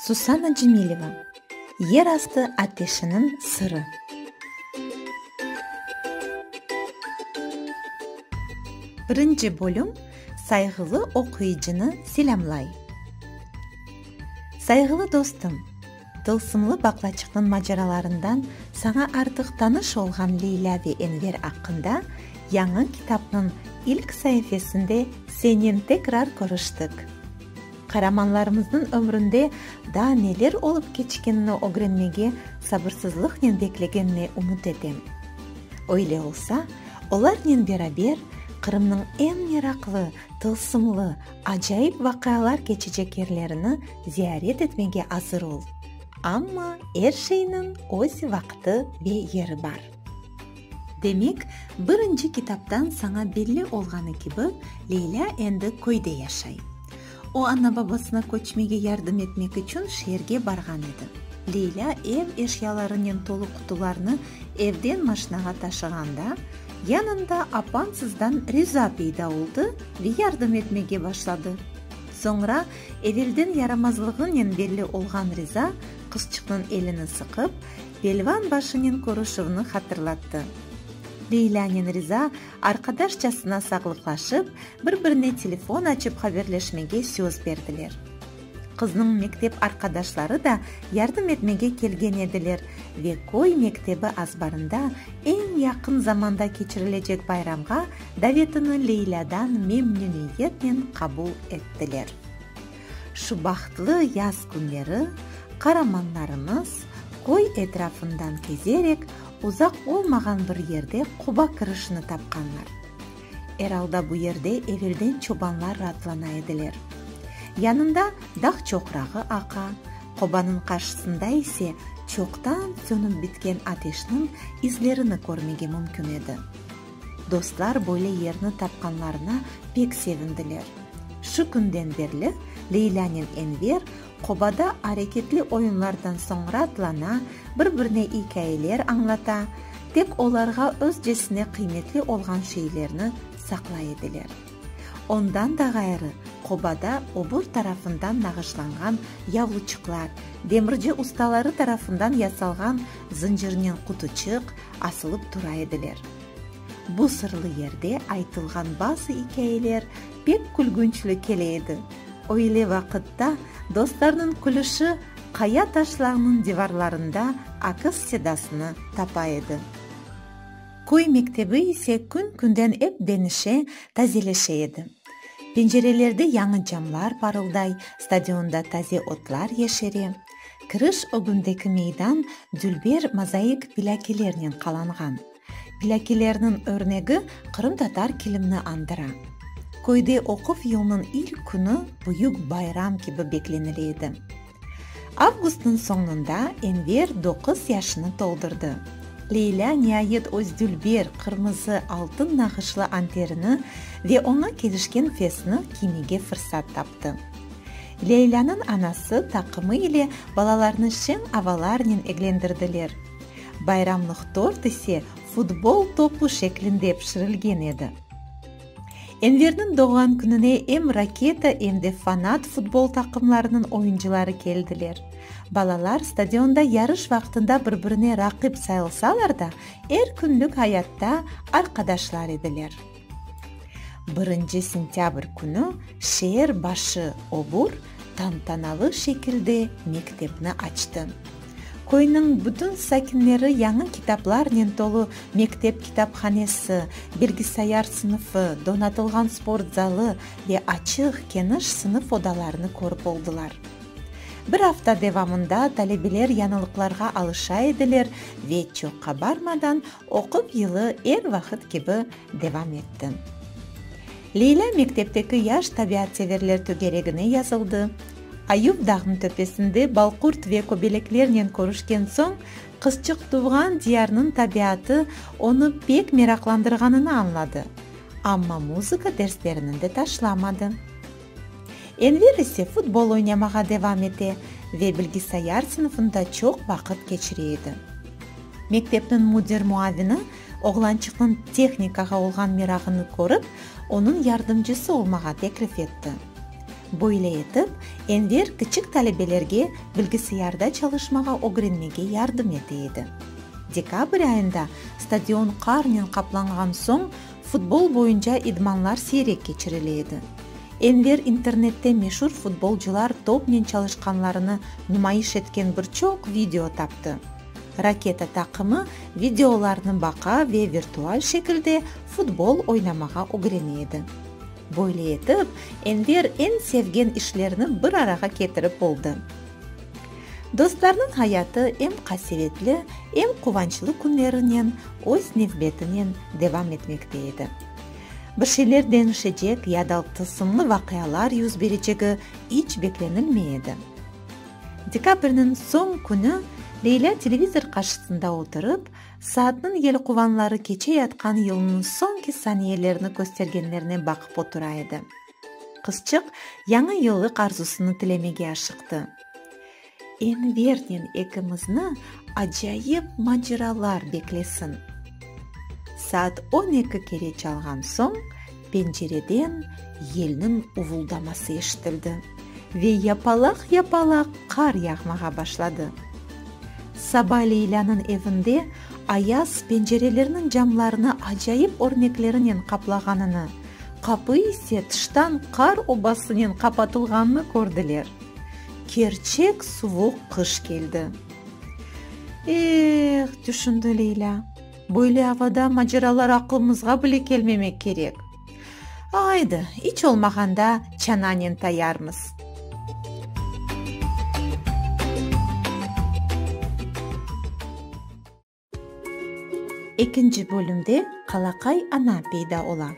Susanna Cemileva, Yerastı ateşiniñ sırı. Birinci bölüm Sayğılı oquyıcını selâmlay. Sayğılı dostum, tılsımlı baqlaçıqnıñ maceralarından saña artıq tanış olğan Leylâ ve Enver aqqında yañı kitapnıñ ilk saifesinde senen tekrar körüştik. Qaramanlarımıznıñ ömründe daa neler olıp keçkenini ögrenmege sabırsızlıqnen beklegenine ümüt etem. Öyle olsa, olarnen beraber Qırımnıñ eñ meraqlı, tılsımlı, acayip vaqialar keçecek yerlerini ziyaret etmege azır ol. Amma er şeyniñ öz vaqtı ve yeri bar. Demek, birinci kitaptan saña belli olğanı kibi, Leylâ endi köyde yaşay. O, ana-babasına köçmege yardım etmek içün şeerge barğan edi. Leylâ ev eşyalarınen tolu qutularnı evden maşinağa taşığanda, yanında apansızdan Riza peyda oldı ve yardım etmege başladı. Soñra, evelden yaramazlığınen belli olğan Riza qızçıqnıñ elini sıqıp, pelvan başınen körüşüvni hatırlattı. Leylânen Riza arqadaşçasına sağlıqlaşıp, bir-birine telefon açıp haberleşmege söz berdiler. Qıznıñ mektep arqadaşları da yardım etmege kelgen ediler ve köy mektebi azbarında eñ yaqın zamanda keçirilecek bayramğa davetini Leylâdan memnüniyetnen qabul ettiler. Şu bahtlı yaz künleri qaramanlarımız köy etrafından kezerek uzaq olmağan bir yerde qoba kirişini tapqanlar. Er alda bu yerde evelden çobanlar raatlana ediler. Yanında dağ çoqrağı aqa, qobanıñ qarşısında ise çoqtan sönüp bitken ateşniñ izlerini körmege mümkün edi. Dostlar böyle yerni tapqanlarına pek sevindiler. Şu künden berli Leylânen Enver qobada areketli oyunlardan soñ raatlana, bir-birine ikâyeler añlata, tek olarğa özcesine qıymetli olğan şeylerni saqlay ediler. Ondan da ğayrı, qobada obur tarafından nağışlanğan yavluçıqlar, demirci ustaları tarafından yasalğan zıncırnen qutuçıq asılıp tura ediler. Bu sırlı yerde aytılğan bazı ikâyeler pek külgünçli kele edi. Öyle vaqıtta dostlarnıñ külüşi qaya taşlarnıñ divarlarında akis sedasını tapa edi. Köy mektebi ise kün-künden ep deñişe, tazeleşe edi. Pencerelerde yañı camlar parılday, stadionda taze otlar yeşere. Kiriş ögündeki meydan dülber mozaik pilâkilernen qalanğan. Pilâkilerniñ örnegi qırımtatar kilimni añdıra. Köyde oquv yılınıñ ilk künü büyük bayram kibi beklenile edi. Avgustnıñ soñunda Enver doquz yaşını toldurdı. Leylâ niayet öz dülber, qırmızı, altın nağışlı anterini ve oña kelişken fesni kiymege fırsat taptı. Leylânıñ anası taqımı ile balalarnı şeñ avalarnen eglendirdiler. Bayramlıq tort ise futbol topu şeklinde pişirilgen edi. Enverniñ doğğan kününe em Raketa, em de Fanat futbol taqımlarınıñ oyuncıları keldiler. Balalar stadionda yarış vaqtında bir-birine raqip sayılsalar da, er künlük ayatta arqadaşlar ediler. Birinci sentâbr künü şeer başı Obur tantanalı şekilde mektepni açtı. Köyniñ bütün sakinleri yañı kitaplarnen tolu mektep kitaphanesi, bilgisayar sınıfı, donatılğan sport zalı ve açıq, keniş sınıf odalarını körip oldılar. Bir afta devamında talebeler yañılıqlarğa alışa ediler ve çoqqa barmadan oquv yılı er vaqıt kibi devam etti. Leylâ mektepteki yaş tabiatseverler tögeregine yazıldı. Ayuv dağnıñ töpesinde balqurt ve köbeleklernen körüşken soñ, qızçıq tuvğan diyarnıñ tabiatı onı pek meraqlandırğanını añladı. Amma muzıka derslerini de taşlamadı. Enver ise futbol oynamağa devam ete ve bilgisayar sınıfında çoq vaqıt keçire edi. Mektepniñ müdir muavini oğlançıqnıñ tehnikağa olğan merağını körip, onıñ yardımcısı olmağa teklif etti. Böyle etip, Enver kiçik talebelerge bilgisayarda çalışmağa ögrenmege yardım ete edi. Dekabr ayında stadion qarnen qaplanğan soñ futbol boyunca idmanlar siyrek keçirile edi. Enver internette meşur futbolcılar topnen çalışqanlarını numayış etken bir çoq video taptı. Raketa taqımı videolarnı baqa ve virtual şekilde futbol oynamağa ögrene edi. Böyle etip, Enver eñ sevgen işlerini bir arağa ketirip oldı. Dostlarnıñ hayatı em qasevetli, em quvançlı künlerinen öz nevbetinen devam etmekte edi. Bir şeyler deñişecek ya da tılsımlı vaqialar yüz berecegi iç beklenilmey edi. Dekabrniñ soñ künü Leylâ televizor qarşısında oturıp, saatniñ yelquvanları keçeyatqan yılnıñ soñki saniyelerini köstergenlerine baqıp otura edi. Qızçıq yañı yıllıq arzusını tilemege aşıqtı. Envernen ekimizni acayip maceralar beklesin! Saat 12 kere çalğan soñ, pencereden yelniñ uvuldaması eşitildi ve yapalaq-yapalaq qar yağmağa başladı. Saba Leylânıñ evinde ayaz pencerelerniñ camlarını acayip örneklerinen qaplağanını, qapı ise tıştan qar obasınen qapatılğanını kördiler. Kerçek suvuq qış keldi. Eh, tüşündi Leylâ, böyle avada maceralar aqlımızğa bile kelmemek kerek. Aydı, iç olmağanda çananen tayarmız. Ekinci bölümde Qalaqay ana peyda ola.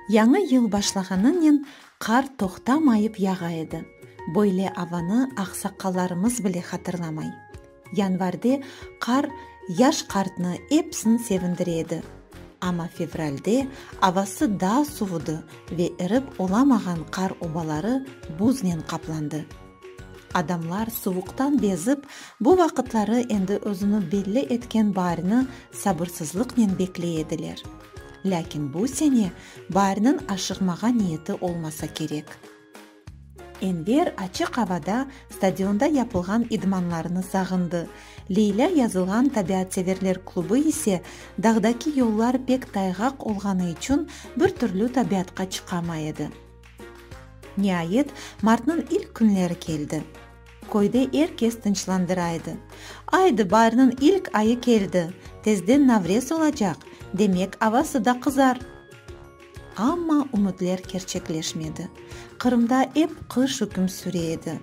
Yañı yıl başlağanınen qar toqtamayıp yağa edi. Böyle avanı aqsaqallarımız bile hatırlamay. Yanvarde qar yaş-qartnı episini sevindire edi. Amma fevralde avası daa suvudı ve irip olamağan qar obaları buznen qaplandı. Adamlar suvuqtan bezip, bu vaqıtları endi özüni belli etken baarni sabırsızlıqnen bekley ediler. Lâkin bu sene baarniñ aşıqmağa niyeti olmasa kerek. Enver açıq avada, stadionda yapılğan idmanlarnı sağındı. Leylâ yazılğan tabiatseverler klubı ise dağdaki yollar pek tayğaq olğanı içün bir türlü tabiatqa çıqamay edi. Niayet, martnıñ ilk künleri keldi. Köyde er kes tınçlandıra edi. Aydı, baarniñ ilk ayı keldi, tezden Navrez olacaq, demek, avası da qızar. Amma ümütler kerçekleşmedi. Qırımda ep qış üküm süre edi.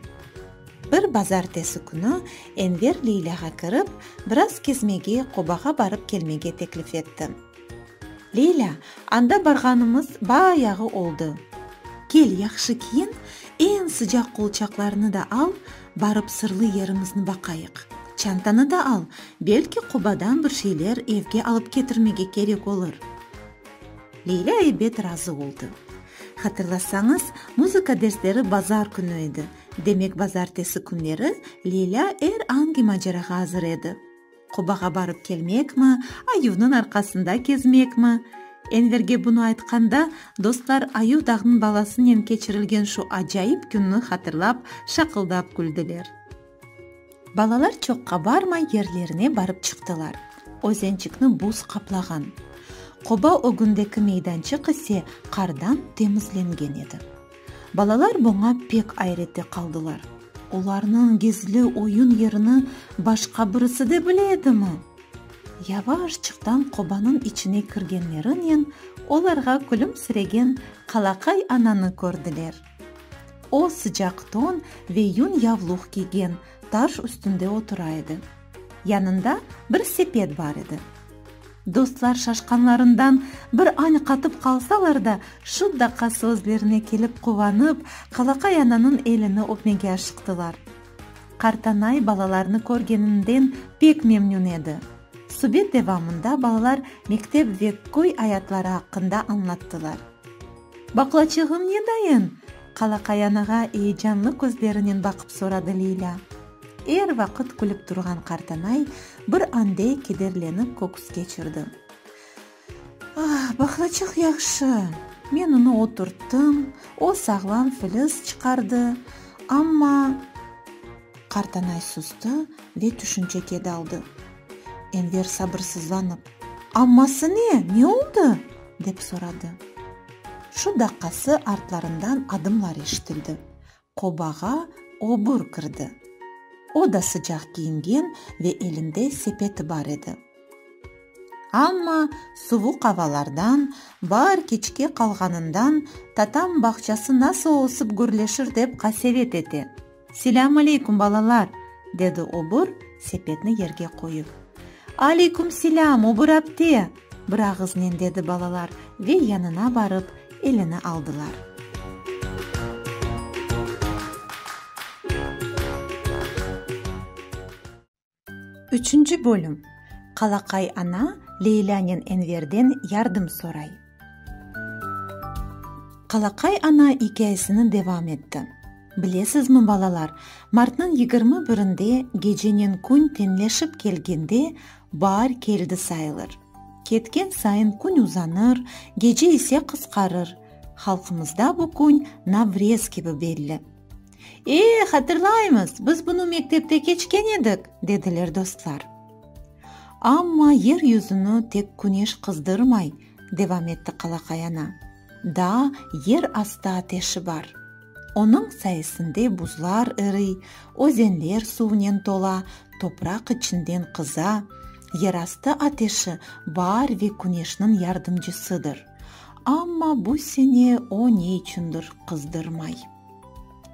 Bir bazartesi künü Enver Leylâğa kirip, biraz kezmege, qobağa barıp kelmege teklif etti. Leylâ, anda barğanımız bayağı oldı. Kel, yahşı kiyin, eñ sıcaq qolçaqlarnı da al, barıp sırlı yerimizni baqayıq. Çantanı da al, belki qobadan bir şeyler evge alıp ketirmege kerek olur. Leylâ ebet razı oldı. Hatırlasañız, muzıka dersleri bazar künü edi, demek bazartesi künleri Leylâ er angi macerağa azır edi. Qobağa barıp kelmekmi, ayuvnıñ arqasında kezmekmi? Enverge bunı aytqanda, dostlar Ayuv dağnıñ balasınen keçirilgen şu acayip künni hatırlap, şaqıldap küldiler. Balalar çoqqa barmay yerlerine barıp çıqtılar. Özençikni buz qaplağan. Qoba ögündeki meydançıq ise qardan temizlengen edi. Balalar buña pek ayrette qaldılar. Olarnıñ gizli oyun yerini başqa birisi de bile edimi? Yavaşçıqtan qobanıñ içine kirgenlerinen olarğa külümsiregen Qalaqay ananı kördiler. O, sıcaq ton ve yün yavluq kiygen, taş üstünde otura edi. Yanında bir sepet bar edi. Dostlar şaşqanlarından bir añ qatıp qalsalar da, şu daqqası özlerine kelip quvanıp, Qalaqay ananıñ elini öpmege aşıqtılar. Qartanay balalarnı körgeninden pek memnün edi. Subet devamında balalar mektep ve köy ayatları aqqında añlattılar. Baqlaçığım ne dayın? Qalaqay anağa eyecanlı közlerinen baqıp soradı Leylâ. Er vaqıt külip turğan qartanay bir ande kederlenip köküs keçirdi. Ah, baqlaçıq yahşı! Men onı oturttım, o sağlam filis çıqardı, amma. Qartanay sustı ve tüşüncege daldı. Enver sabırsızlanıp, Amması ne, ne oldı? dep soradı. Şu daqqası artlarından adımlar eşitildi. Qobağa obur kirdi. O da sıcaq kiyingen ve elinde sepeti bar edi. Amma suvuq avalardan, baar keçke qalğanından tatam bağçası nasıl ösip gürleşir dep qasevet ete. Selâm aleyküm, balalar! dedi obur, sepetni yerge qoyıp. Aleyküm selâm, obur apte! bir ağıznen dedi balalar ve yanına barıp, elini aldılar. Üçünci bölüm. Qalaqay ana Leylânen Enverden yardım soray. Qalaqay ana ikâyesini devam etti. Bilesizmi, balalar, martnıñ 21-inde gecenen kün teñleşip kelgende, baar keldi sayılır. Ketken sayın kün uzanır, gece ise qısqarır. Halqımızda bu kün Navrez kibi belli. E, hatırlaymız, biz bunı mektepte keçken edik, dediler dostlar. Amma yer yüzüni tek küneş qızdırmay, devam etti Qalaqay ana. Daa yer astı ateşi bar. Onıñ sayesinde buzlar iriy, özenler suvnen tola, topraq içinden qıza. Yerastı ateşi baar ve küneşniñ yardımcısıdır. Amma bu sene o ne içündir qızdırmay.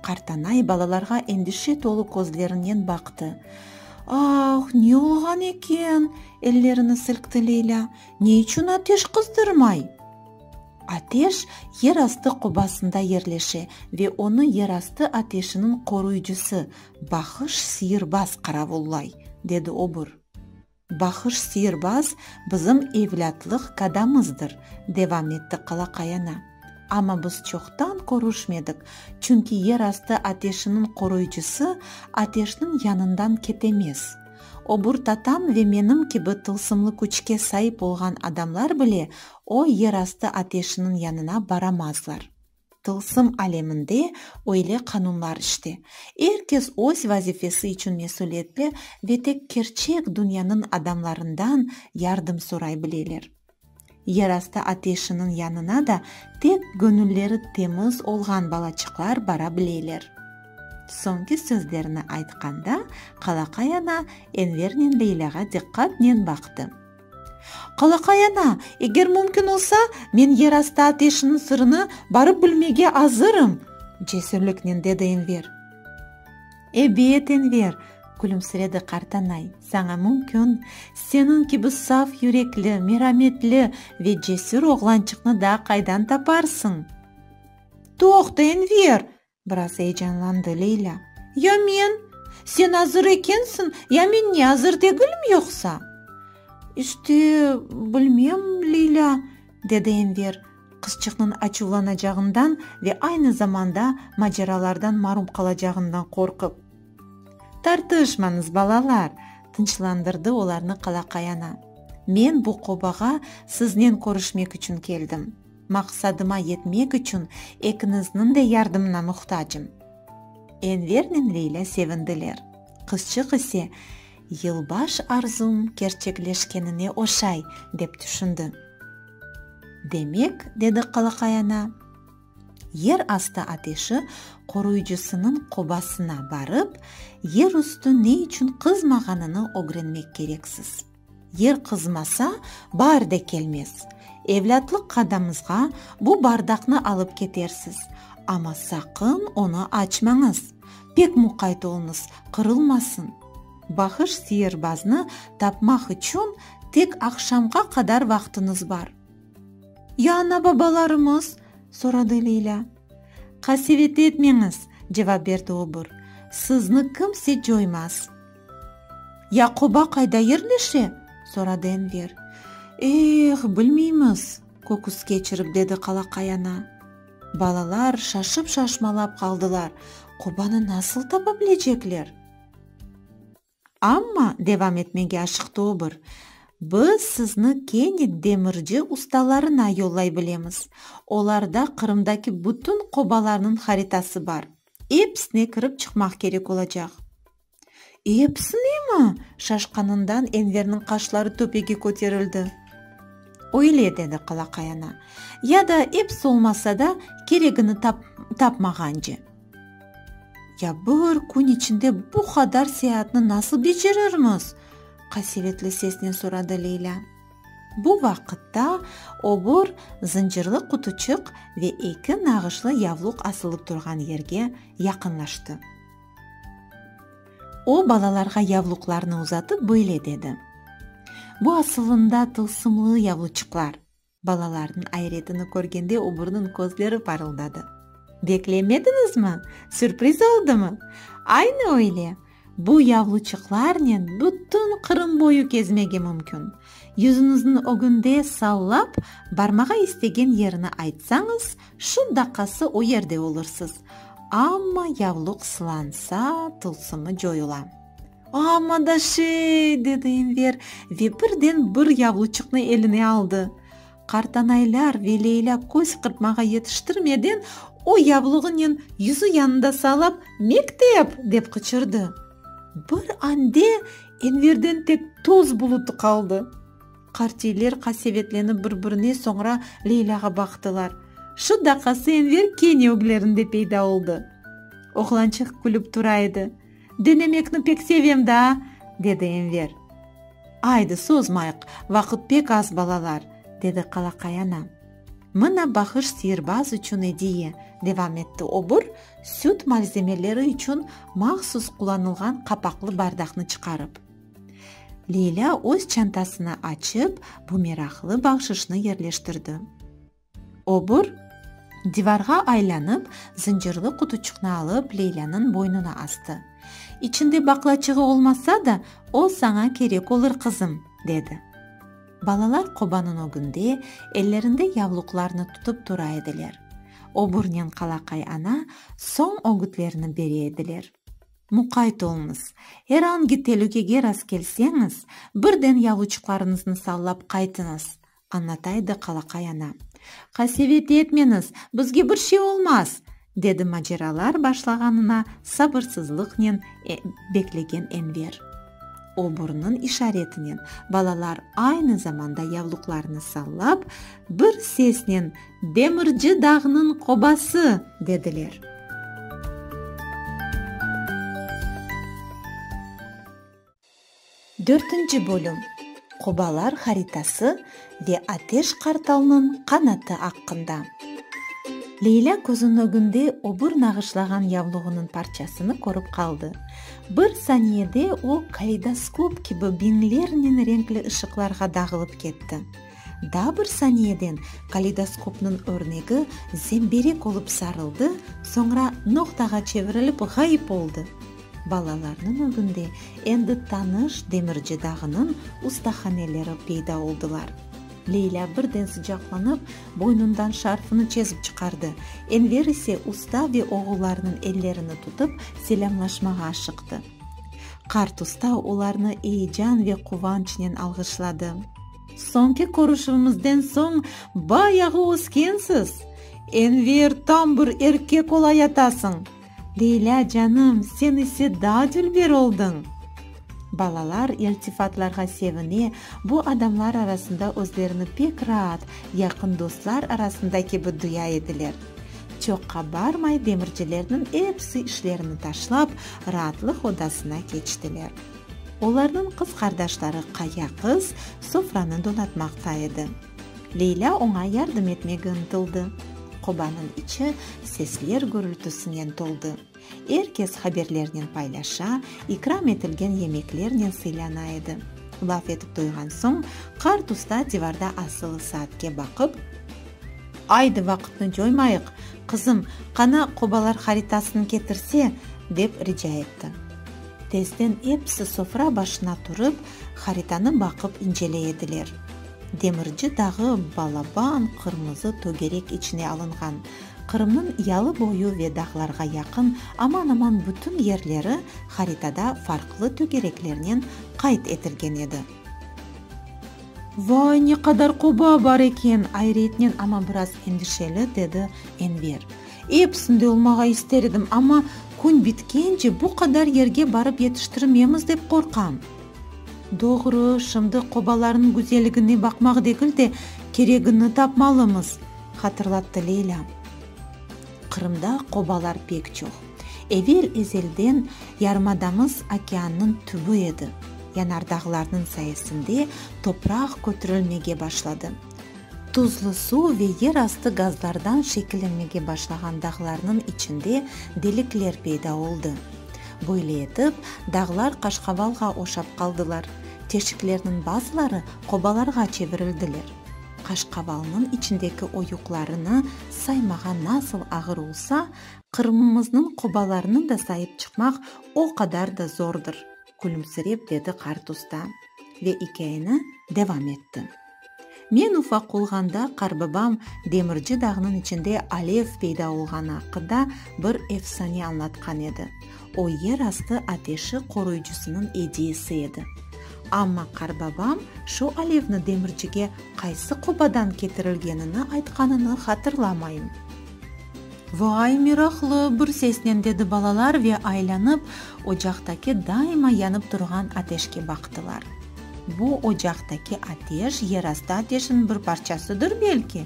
Qartanay balalarğa endişe tolu közlerinen baqtı. Ah, ne olğan eken? ellerini silkti Leylâ. Ne içün ateş qızdırmay? Ateş yerastı qobasında yerleşe ve onı yerastı ateşiniñ qoruyıcısı, Bahış siyirbaz qaravullay, dedi obur. Bahış siyirbaz bizim evlâtlıq kadamızdır, devam etti Qalaqay ana. Amma biz çoqtan körüşmedik, çünki yerastı ateşiniñ qoruyıcısı ateşniñ yanından ketemez. Obur tatam ve menim kibi tılsımlı küçke saip olğan adamlar bile o yerastı ateşiniñ yanına baramazlar. Tılsım aleminde öyle qanunlar işte. Er kes öz vazifesi içün mesülietli ve tek kerçek dünyanıñ adamlarından yardım soray bileler. Yerastı ateşiniñ yanına da tek göñülleri temiz olğan balaçıqlar bara bileler. Soñki sözlerini aytqanda Qalaqay ana Envernen Leylâğa diqqatnen baqtı. Qalaqay ana, eger mümkün olsa, men yerastı ateşiniñ sırını barıp bilmege azırım, cesürliknen dedi Enver. Ebet, Enver, külümsiredi qartanay, saña mümkün. Seniñ kibi saf yürekli, merametli ve cesür oğlançıqnı daa qaydan taparsıñ? Toqta, Enver! Biraz eyecanlandı Leylâ. Ya men? Sen azır ekensiñ, ya men ne, azır degilim yoqsa? İşte, bilmem, Leylâ, dedi Enver, qızçıqnıñ açuvlanacağından ve aynı zamanda maceralardan marum qalacağından qorqıp. Tartışmañız, balalar, tınçlandırdı olarnı Qalaqay ana. Men bu qobağa siznen körüşmek içün keldim. Maqsadıma yetmek içün ekiñizniñ de yardımına muhtacım. Envernen Leylâ sevindiler. Qızçıq ise, yılbaş arzum kerçekleşkenine oşay, dep tüşündi. Demek, dedi Qalaqay ana, yer astı ateşi qoruyıcısınıñ qobasına barıp, yer üstü ne içün qızmağanını ögrenmek kereksiz. Yer qızmasa, baar de kelmez. Evlâtlıq qadamızğa bu bardaqnı alıp ketersiz, amma saqın onı açmañız. Pek muqayt oluñız, qırılmasın. Bahış siyirbaznı tapmaq içün tek aqşamğa qadar vaqtıñız bar. Ya ana-babalarımız? soradı Leylâ. Qasevet etmeñiz, cevap berdi obur, sizni kimse coymaz. Ya qoba qayda yerleşe? soradı Enver. Eh, bilmeymiz, köküs keçirip dedi Qalaqay ana. Balalar şaşıp-şaşmalap qaldılar, qobanı nasıl tapa bilecekler? Amma, devam etmege aşıqtı obur. Biz sizni kene demirci ustalarına yollay bilemiz. Olarda Qırımdaki bütün qobalarnıñ haritası bar. Episine kirip çıqmaq kerek olacaq. Episinemi? Şaşqanından Enverniñ qaşları töpege köterildi. Öyle, dedi Qalaqay ana. Ya da episi olmasa da, keregini tapmağance. Ya bir kün içinde bu qadar seyaatnı nasıl becerirmiz? qasevetli sesnen soradı Leylâ. Bu vaqıtta obur zıncırlı qutuçıq ve eki nağışlı yavluq asılıp turğan yerge yaqınlaştı. O, balalarğa yavluqlarnı uzatıp böyle dedi, Bu asılında tılsımlı yavluçıqlar. Balalarnıñ ayretini körgende oburnıñ közleri parıldadı. Beklemediñizmi? Sürpriz oldımı? Aynı öyle! Bu yavluçıqlarnen bütün Qırım boyu kezmege mümkün. Yüzüñizniñ ögünde sallap, barmağa istegen yerini aytsañız, şu daqqası o yerde olursız. Amma yavluq sılansa, tılsımı coyula. Amma da şey! dedi Enver ve birden bir yavluçıqnı eline aldı. Qartanaylar ve Leylâ köz qırpmağa yetiştirmeden, o yavluğınen yüzü yanında sallap, Mektep! dep qıçırdı. Bir ande Enverden tek toz bulutı qaldı. Qartiyler qasevetlenip bir-birine, soñra Leylâğa baqtılar. Şu daqqası Enver kene öglerinde peyda oldı. Oğlançıq külüp tura edi. Denemekni pek sevem daa, dedi Enver. Aydı, sozmayıq, vaqıt pek az, balalar, dedi Qalaqay ana. Mına bağış siyirbaz içün ediye, devam etti obur, süt malzemeleri içün mahsus qullanılğan qapaqlı bardaqnı çıqarıp. Leylâ öz çantasını açıp, bu meraqlı bağşışnı yerleştirdi. Obur, divarğa aylanıp, zıncırlı qutuçıqnı alıp, Leylânıñ boynuna astı. İçinde baqlaçığı olmasa da, o saña kerek olur, qızım, dedi. Balalar qobanıñ ögünde, ellerinde yavluqlarnı tutıp tura ediler. Oburnen Qalaqay ana soñ ögütlerini bere ediler. Muqayt oluñız, er angi telükege rastkelseñiz, birden yavluçıqlarıñıznı sallap qaytıñız, añlata edi Qalaqay ana. Qasevet etmeñiz, bizge bir şey olmaz, dedi maceralar başlağanına sabırsızlıqnen beklegen Enver. Oburnıñ işaretinen balalar aynı zamanda yavluqlarını sallap, bir sesnen Demirci dağnıñ qobası! dediler. Dörtünci bölüm, Qobalar haritası ve Ateş qartalnıñ qanatı aqqında. Leylâ közüniñ ögünde obur nağışlağan yavluğınıñ parçasını körip qaldı. Bir saniyede o kaleydoskop kibi biñlernen renkli ışıqlarğa dağılıp ketti. Daa bir saniyeden kaleydoskopnıñ örnegi zemberek olıp sarıldı, soñra noqtağa çevirilip ğayıp oldı. Balalarnıñ ögünde endi tanış Demirci dağınıñ ustahaneleri peyda oldılar. Leylâ birden sıcaqlanıp, boynundan şarfını çezip çıqardı. Enver ise usta ve oğullarınıñ ellerini tutıp, selâmlaşmağa aşıqtı. Qart usta olarnı eyecan ve quvançnen alğışladı. Soñki körüşüvimizden soñ bayağı öskensiz! Enver, tam bir erkek olayatasıñ! Leylâ, canım, sen ise daa dülber oldıñ! Balalar iltifatlarğa sevine, bu adamlar arasında özlerini pek raat, yaqın dostlar arasında kibi duya ediler. Çoqqa barmay demircilerniñ episi işlerini taşlap, raatlıq odasına keçtiler. Olarnıñ qız qardaşları Qaya qız sofranı donatmaqta edi. Leylâ oña yardım etmege ıntıldı. Qobanıñ içi sesler gürültüsinen toldı. Er kes haberlernen paylaşa, ikram etilgen yemeklernen sıylana edi. Laf etip toyğan soñ, qart usta divarda asılı saatke baqıp, Aydı, vaqıtnı coymayıq, qızım, qana qobalar haritasını ketirse, dep rica etti. Tezden episi sofra başına turıp, haritanı baqıp inceley ediler. Demirci dağı balaban qırmızı tögerek içine alınğan, Qırımnıñ yalı boyu ve dağlarğa yaqın aman-aman bütün yerleri haritada farqlı tögereklernen qayd etilgen edi. Vay, ne qadar qoba bar eken! ayretnen, amma biraz endişeli dedi Enver. Episinde olmağa ister edim, amma kün bitkence bu qadar yerge barıp yetiştirmemiz dep qorqam. Doğru, şimdi qobalarnıñ güzelligine baqmaq degil de, keregini tapmalımız, hatırlattı Leylâ. Qırımda qobalar pek çoq. Evel-ezelden yarımadamız okeannıñ tübü edi. Yanardağlarnıñ sayesinde topraq köterilmege başladı. Tuzlu suv ve yerastı gazlardan şekillenmege başlağan dağlarnıñ içinde delikler peyda oldı. Böyle etip, dağlar qaşqavalğa oşap qaldılar, teşiklerniñ bazıları qobalarğa çevirildiler. Qaşqavalnıñ içindeki oyuqlarını saymağa nasıl ağır olsa, Qırımımıznıñ qobalarını da sayıp çıqmaq o qadar da zordır, külümsirep dedi qart usta ve ikâyeni devam etti. Men ufaq olğanda qarbabam Demirci dağnıñ içinde alev peyda olğanı aqqında bir efsane añlatqan edi. O yer astı ateşi qoruyıcısınıñ ediyesi edi. Amma qarbabam şu alevni Demircige qaysı qobadan ketirilgenini aytqanını hatırlamayım. Vay, meraqlı, bir sesnen dedi balalar ve aylanıp, ocaqtaki daima yanıp turğan ateşke baqtılar. Bu ocaqtaki ateş yerastı ateşiniñ bir parçasıdır, belki?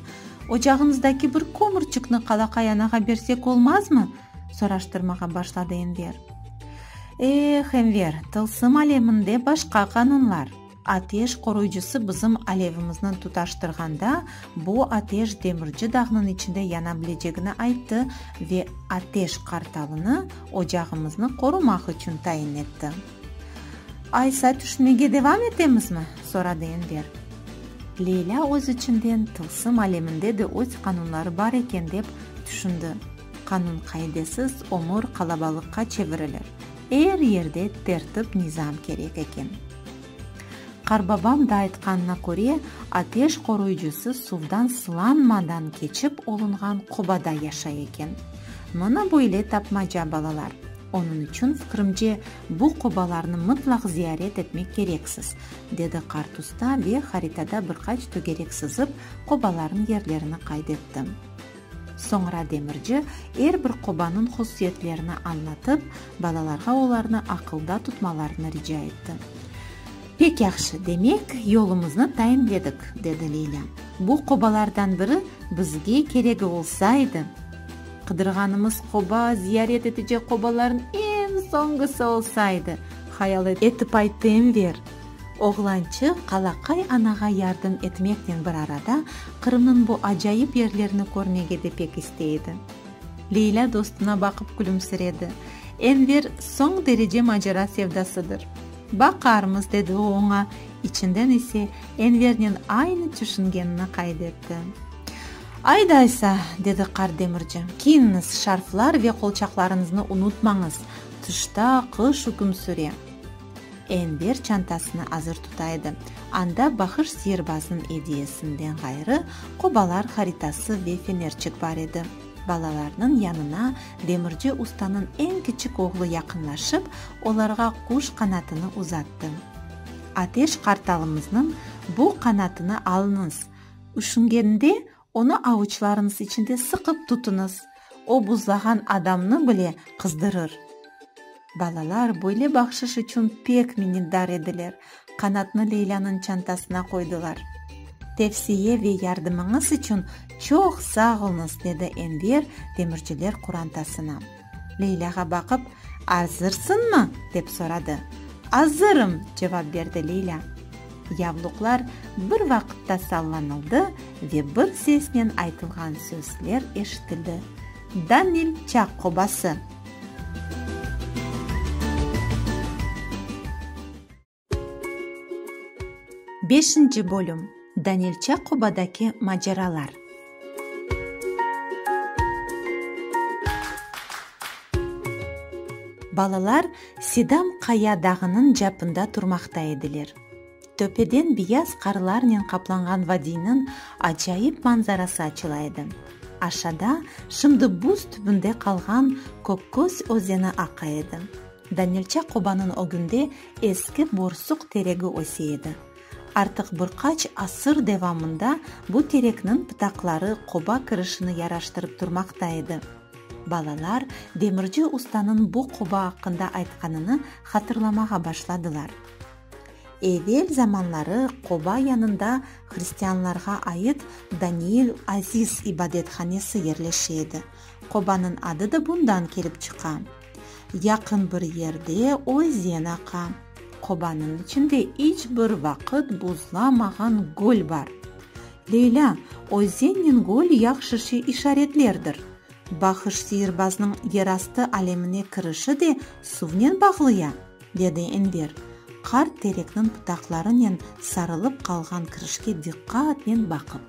Ocağımızdaki bir kömürçikni qalaqay anağa bersek olmazmı? soraştırmağa başladı Enver. Eh, Enver, tılsım aleminde başqa qanunlar. Ateş qoruyıcısı bizim alevimizni tutaştırğanda, bu ateş Demirci dağnıñ içinde yana bilecegini ayttı ve ateş qartalını ocağımıznı qorumaq içün tayin etti. Aysa tüşünmege devam etemizmi? soradı Enver. Leylâ öz içinden tılsım aleminde de öz qanunları bar eken dep tüşündi. Qanun-qaidesiz ömür qalabalıqqa çevirilir. Er yerde tertip-nizam kerek eken. Qarbabam da aytqanına köre, ateş qoruyıcısı suvdan sılanmadan keçip olunğan qobada yaşay eken. Mına böyle tapmaca, balalar. Onıñ içün, fikrimce, bu qobalarnı mıtlaq ziyaret etmek kereksiz, dedi qart usta ve haritada bir qaç tögerek sızıp, qobalarnıñ yerlerini qayd etti. Soñra demirci er bir qobanıñ hususiyetlerini añlatıp, balalarğa olarnı aqılda tutmalarını rica etti. Pek yahşı, demek, yolumıznı tayinledik, dedi Leylâ. Bu qobalardan biri bizge keregi olsa edi. Qıdırğanımız qoba ziyaret etecek qobalarnıñ eñ soñğusı olsa edi, hayal etip ayttı Enver. Oğlançıq qalaqay anağa yardım etmeknen bir arada Qırımnıñ bu acayip yerlerini körmege de pek istey edi. Leylâ dostuna baqıp külümsiredi. Enver soñ derece macera sevdasıdır. Baqarmız, dedi o oña, içinden ise Envernen aynı tüşüngenini qayd etti. Ayda aysa, dedi qart demirci, kiyiniñiz, şarflar ve qolçaqlarıñıznı unutmañız, tışta qış üküm süre. Enver çantasını azır tuta edi. Anda bahış siyirbazınıñ ediyesinden ğayrı, qobalar haritası ve fenerçik bar edi. Balalarnıñ yanına demirci ustanıñ eñ kiçik oğlu yaqınlaşıp, olarğa quş qanatını uzattı. Ateş qartalımıznıñ bu qanatını alıñız. Üşüngende onı avuçlarıñız içinde sıqıp tutuñız. O buzlağan adamnı bile qızdırır. Balalar böyle bahşış içün pek minnetdar ediler, qanatnı Leylânıñ çantasına qoydılar. Tevsiye ve yardımıñız içün çoq sağ oluñız, dedi Enver demirciler qorantasına. Leylâğa baqıp, Azırsıñmı? dep soradı. Azırım, cevap berdi Leylâ. Yavluqlar bir vaqıtta sallanıldı ve bir sesnen aytılğan sözler eşitildi, Danilça qobası! Beşinci bölüm. Danilça qobadaki maceralar. Balalar Sidam qaya dağınıñ capında turmaqta ediler. Töpeden beyaz qarlarnen qaplanğan vadiyniñ acayip manzarası açıla edi. Aşağıda, şimdi buz tübünde qalğan Kökköz özeni aqa edi. Danilça qobanıñ ögünde eski borsuq teregi öse edi. Artıq bir qaç asır devamında bu terekniñ pıtaqları qoba kirişini yaraştırıp turmaqta edi. Balalar demirci ustanıñ bu qoba aqqında aytqanını hatırlamağa başladılar. Evel zamanları qoba yanında hristianlarğa ait Daniil Aziz ibadethanesi yerleşe edi. Qobanıñ adı da bundan kelip çıqa. Yaqın bir yerde özen aqa. Qobanıñ içinde iç bir vaqıt buzlamağan göl bar. Leylâ, özennen göl yahşı şey işaretlerdir. Bahış siyirbaznıñ yerastı alemine kirişi de suvnen bağlı ya, dedi Enver, qart terekniñ pıtaqlarınen sarılıp qalğan kirişke diqqatnen baqıp.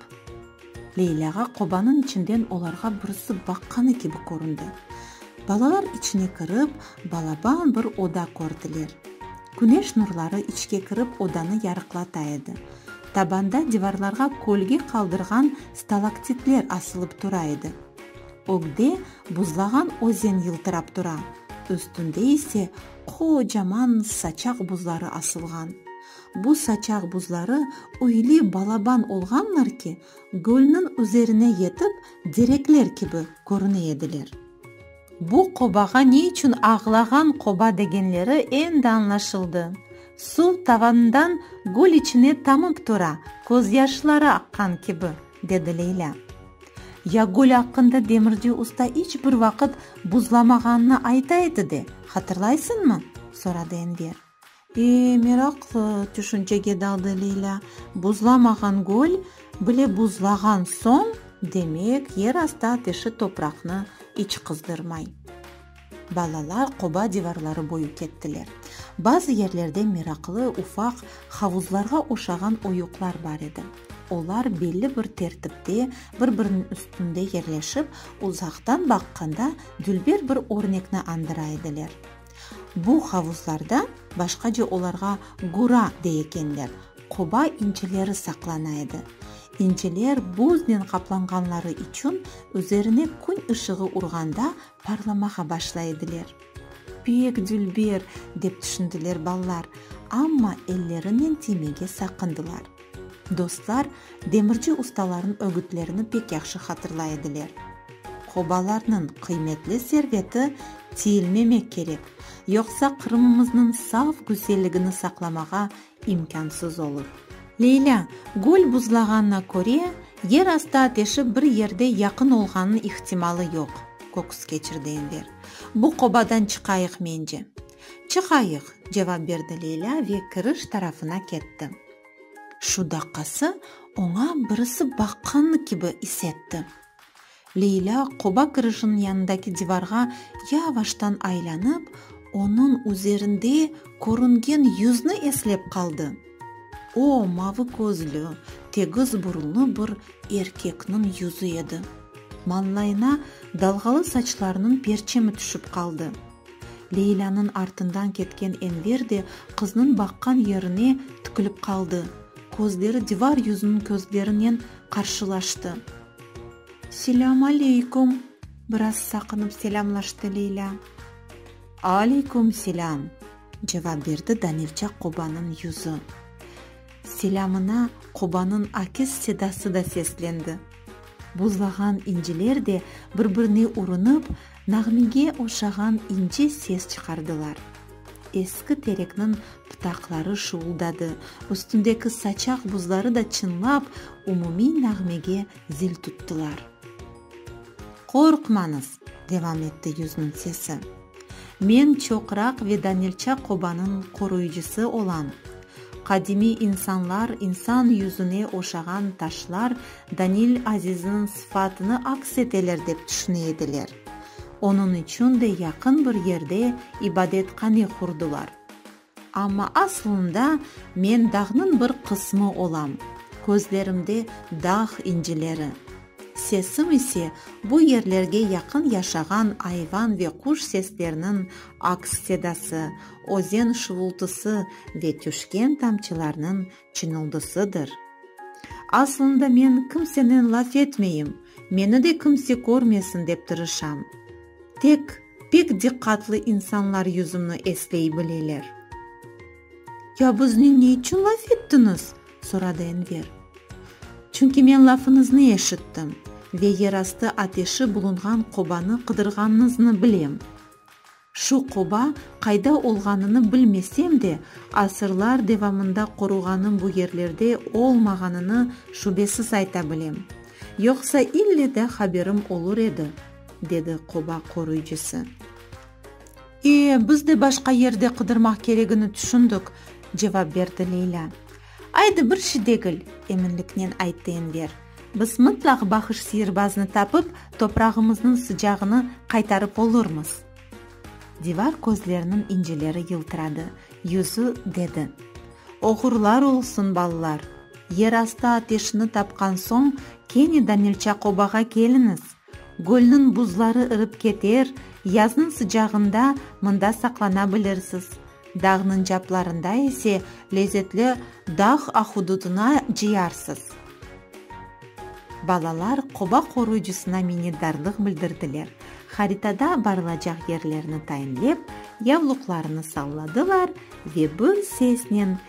Leylâğa qobanıñ içinden olarğa birisi baqqanı kibi köründi. Balalar içine kirip, balaban bir oda kördiler. Küneş nurları içke kirip odanı yarıqlata edi. Tabanda divarlarğa kölge qaldırğan stalaktitler asılıp tura edi. Ögde buzlağan özen yıltırap tura, üstünde ise qocaman saçaq buzları asılğan. Bu saçaq buzları öyle balaban olğanlar ki, gölniñ üzerine yetip, direkler kibi körüne ediler. Bu qobağa ne içün Ağlağan qoba degenleri endi añlaşıldı. Suv tavanından göl içine tamıp tura, közyaşları aqqan kibi, dedi Leylâ. Ya göl aqqında demirci usta iç bir vaqıt buzlamağanını ayta edi de, hatırlaysıñmı? soradı Enver. E, meraqlı, tüşüncege daldı Leylâ, buzlamağan göl bile buzlağan soñ, demek, yerastı ateşi topraqnı iç qızdırmay. Balalar qoba divarları boyu kettiler. Bazı yerlerde meraqlı, ufaq havuzlarğa oşağan oyuqlar bar edi. Olar belli bir tertipte bir-biriniñ üstünde yerleşip, uzaqtan baqqanda dülber bir örnekni añdıra ediler. Bu havuzlarda, başqaca olarğa gura dey ekenler, qoba incileri saqlana edi. İnciler buznen qaplanğanları içün üzerine kün ışığı urğanda parlamağa başlay ediler. Pek dülber, dep tüşündiler balalar, amma ellerinen tiymege saqındılar. Dostlar demirci ustalarnıñ ögütlerini pek yahşı hatırlay ediler. Qobalarnıñ qıymetli serveti tiyilmemek kerek, yoqsa Qırımımıznıñ saf güzelligini saqlamağa imkânsız olur. Leylâ, göl buzlağanına köre, yer astı ateşi bir yerde yaqın olğanınıñ ihtimalı yoq, köküs keçirdi Enver. Bu qobadan çıqayıq mence. Çıqayıq, cevap berdi Leylâ ve kiriş tarafına ketti. Şu daqqası oña birisi baqqanı kibi is etti. Leylâ qoba kirişiniñ yanındaki divarğa yavaştan aylanıp, onıñ üzerinde körüngen yüzni eslep qaldı. O, mavı közlü, tegiz burunlı bir erkekniñ yüzü edi. Mañlayına dalğalı saçlarınıñ perçemi tüşip qaldı. Leylânıñ artından ketken Enver de qıznıñ baqqan yerine tikilip qaldı, közleri divar yüzüniñ közlerinen qarşılaştı. Selâm aleyküm! biraz saqınıp selâmlaştı Leylâ. Aleyküm selâm! cevap berdi Danilça qobanıñ yüzü. Selâmına qobanıñ akis sedası da seslendi. Buzlağan inciler de bir-birine urunıp, nağmege oşağan ince ses çıqardılar. Eski terekniñ pıtaqları şuvuldadı, üstündeki saçaq buzları da çıñlap, umumiy nağmege zil tuttılar. Qorqmañız, devam etti yüzniñ sesi. Men çoqraq ve Danilça qobanıñ qoruyıcısı olam. Qadimiy insanlar insan yüzüne oşağan taşlar Danil Azizniñ sıfatını aks eteler dep tüşüne ediler. Onıñ içün de yaqın bir yerde ibadetqane qurdılar. Amma aslında men dağnıñ bir qısmı olam, közlerimde dağ incileri. Sesim ise bu yerlerge yaqın yaşağan ayvan ve quş sesleriniñ aks sedası, özen şuvultısı ve tüşken tamçılarnıñ çınıldısıdır. Aslında men kimsenen laf etmeyim, meni de kimse körmesin dep tırışam. Tek pek diqqatlı insanlar yüzümni esley bileler. Ya biznen ne içün laf ettiñiz? Soradı Enver. Çünki men lafıñıznı eşittim ve yerastı ateşi bulunğan qobanı qıdırğanıñıznı bilem. Şu qoba qayda olğanını bilmesem de, asırlar devamında qoruğanım bu yerlerde olmağanını şübesiz ayta bilem. Yoqsa ille de haberim olur edi, dedi qoba qoruyıcısı. E, biz de başqa yerde qıdırmaq keregini tüşündik, cevap berdi Leylâ. Aydı, bir şey degil, eminliknen ayttı Enver. Biz mıtlaq bahış siyirbaznı tapıp, toprağımıznıñ sıcağını qaytarıp olurmız. Divar közleriniñ inceleri yıltıradı, yüzü dedi. Oğurlar olsun, balalar! Yerastı ateşini tapqan soñ, kene Danilçaq obağa keliñiz. Gölniñ buzları irip keter, yaznıñ sıcağında mında saqlana bilirsiz. Dağnıñ caplarında ise lezetli dağ ahududını cıyarsız. Balalar qoba qoruyıcısına minnetdarlıq bildirdiler, haritada barılacaq yerlerni tayinlep, yavluqlarını salladılar ve bir sesnen,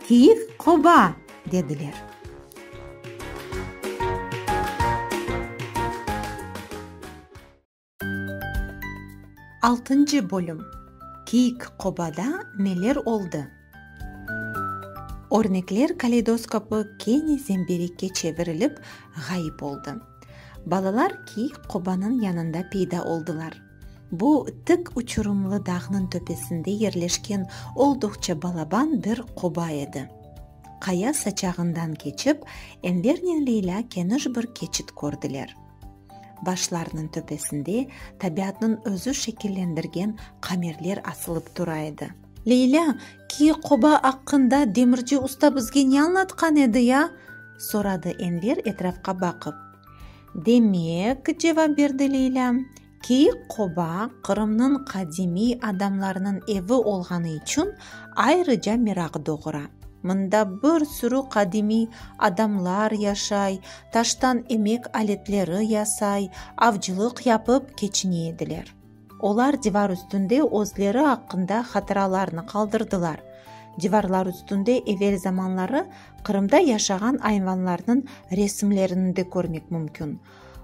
Kiyik qoba! dediler. Altıncı bölüm. Kiyik qobada neler oldı? Örnekler kaleydoskopı kene zemberekke çevirilip, ğayıp oldı. Balalar kiyik qobanıñ yanında peyda oldılar. Bu, tik uçurımlı dağnıñ töpesinde yerleşken olduqça balaban bir qoba edi. Qaya saçağından keçip, Envernen Leylâ keniş bir keçit kördiler. Başlarınıñ töpesinde tabiatnıñ özü şekillendirgen qamerler asılıp tura edi. Leylâ, kiyik qoba aqqında demirci usta bizge ne añlatqan edi ya? soradı Enver etrafqa baqıp. Demek, cevap berdi Leylâ, kiyik qoba Qırımnıñ qadimiy adamlarınıñ evi olğanı içün ayrıca meraq doğura. Mında bir sürü qadimiy adamlar yaşay, taştan emek aletleri yasay, avcılıq yapıp keçine ediler. Olar divar üstünde özleri aqqında hatıralarnı qaldırdılar. Divarlar üstünde evel zamanları Qırımda yaşağan ayvanlarnıñ resimlerini de körmek mümkün,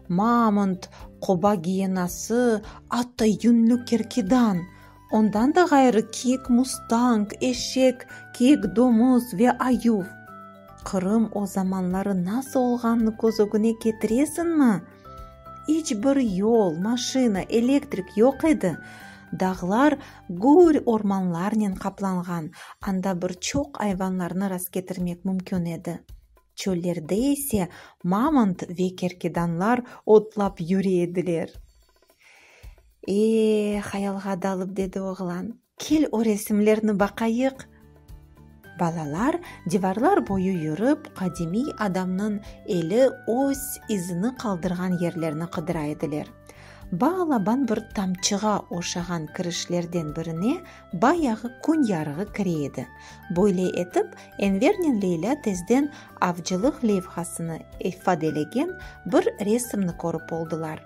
mamont, qoba giyenası, atta yünlü kerkedan. Ondan da ğayrı kiyik mustang, eşek, kiyik domuz ve ayuv. Qırım o zamanları nasıl olğanını köz ögüne ketiresiñmi? İç bir yol, maşina, elektrik yoq edi. Dağlar gür ormanlarnen qaplanğan, anda bir çoq ayvanlarnı rastketirmek mümkün edi. Çöllerde ise mamont ve kerkedanlar otlap yüre ediler. E-e, hayalğa dalıp dedi oğlan, kel o resimlerni baqayıq. Balalar divarlar boyu yürip, qadimiy adamnıñ eli öz izini qaldırğan yerlerni qıdıra ediler. Balaban bir tamçığa oşağan kirişlerden birine bayağı kün yarığı kire edi. Böyle etip, Envernen Leylâ tezden avcılıq levhasını ifadelegen bir resimni körip oldılar.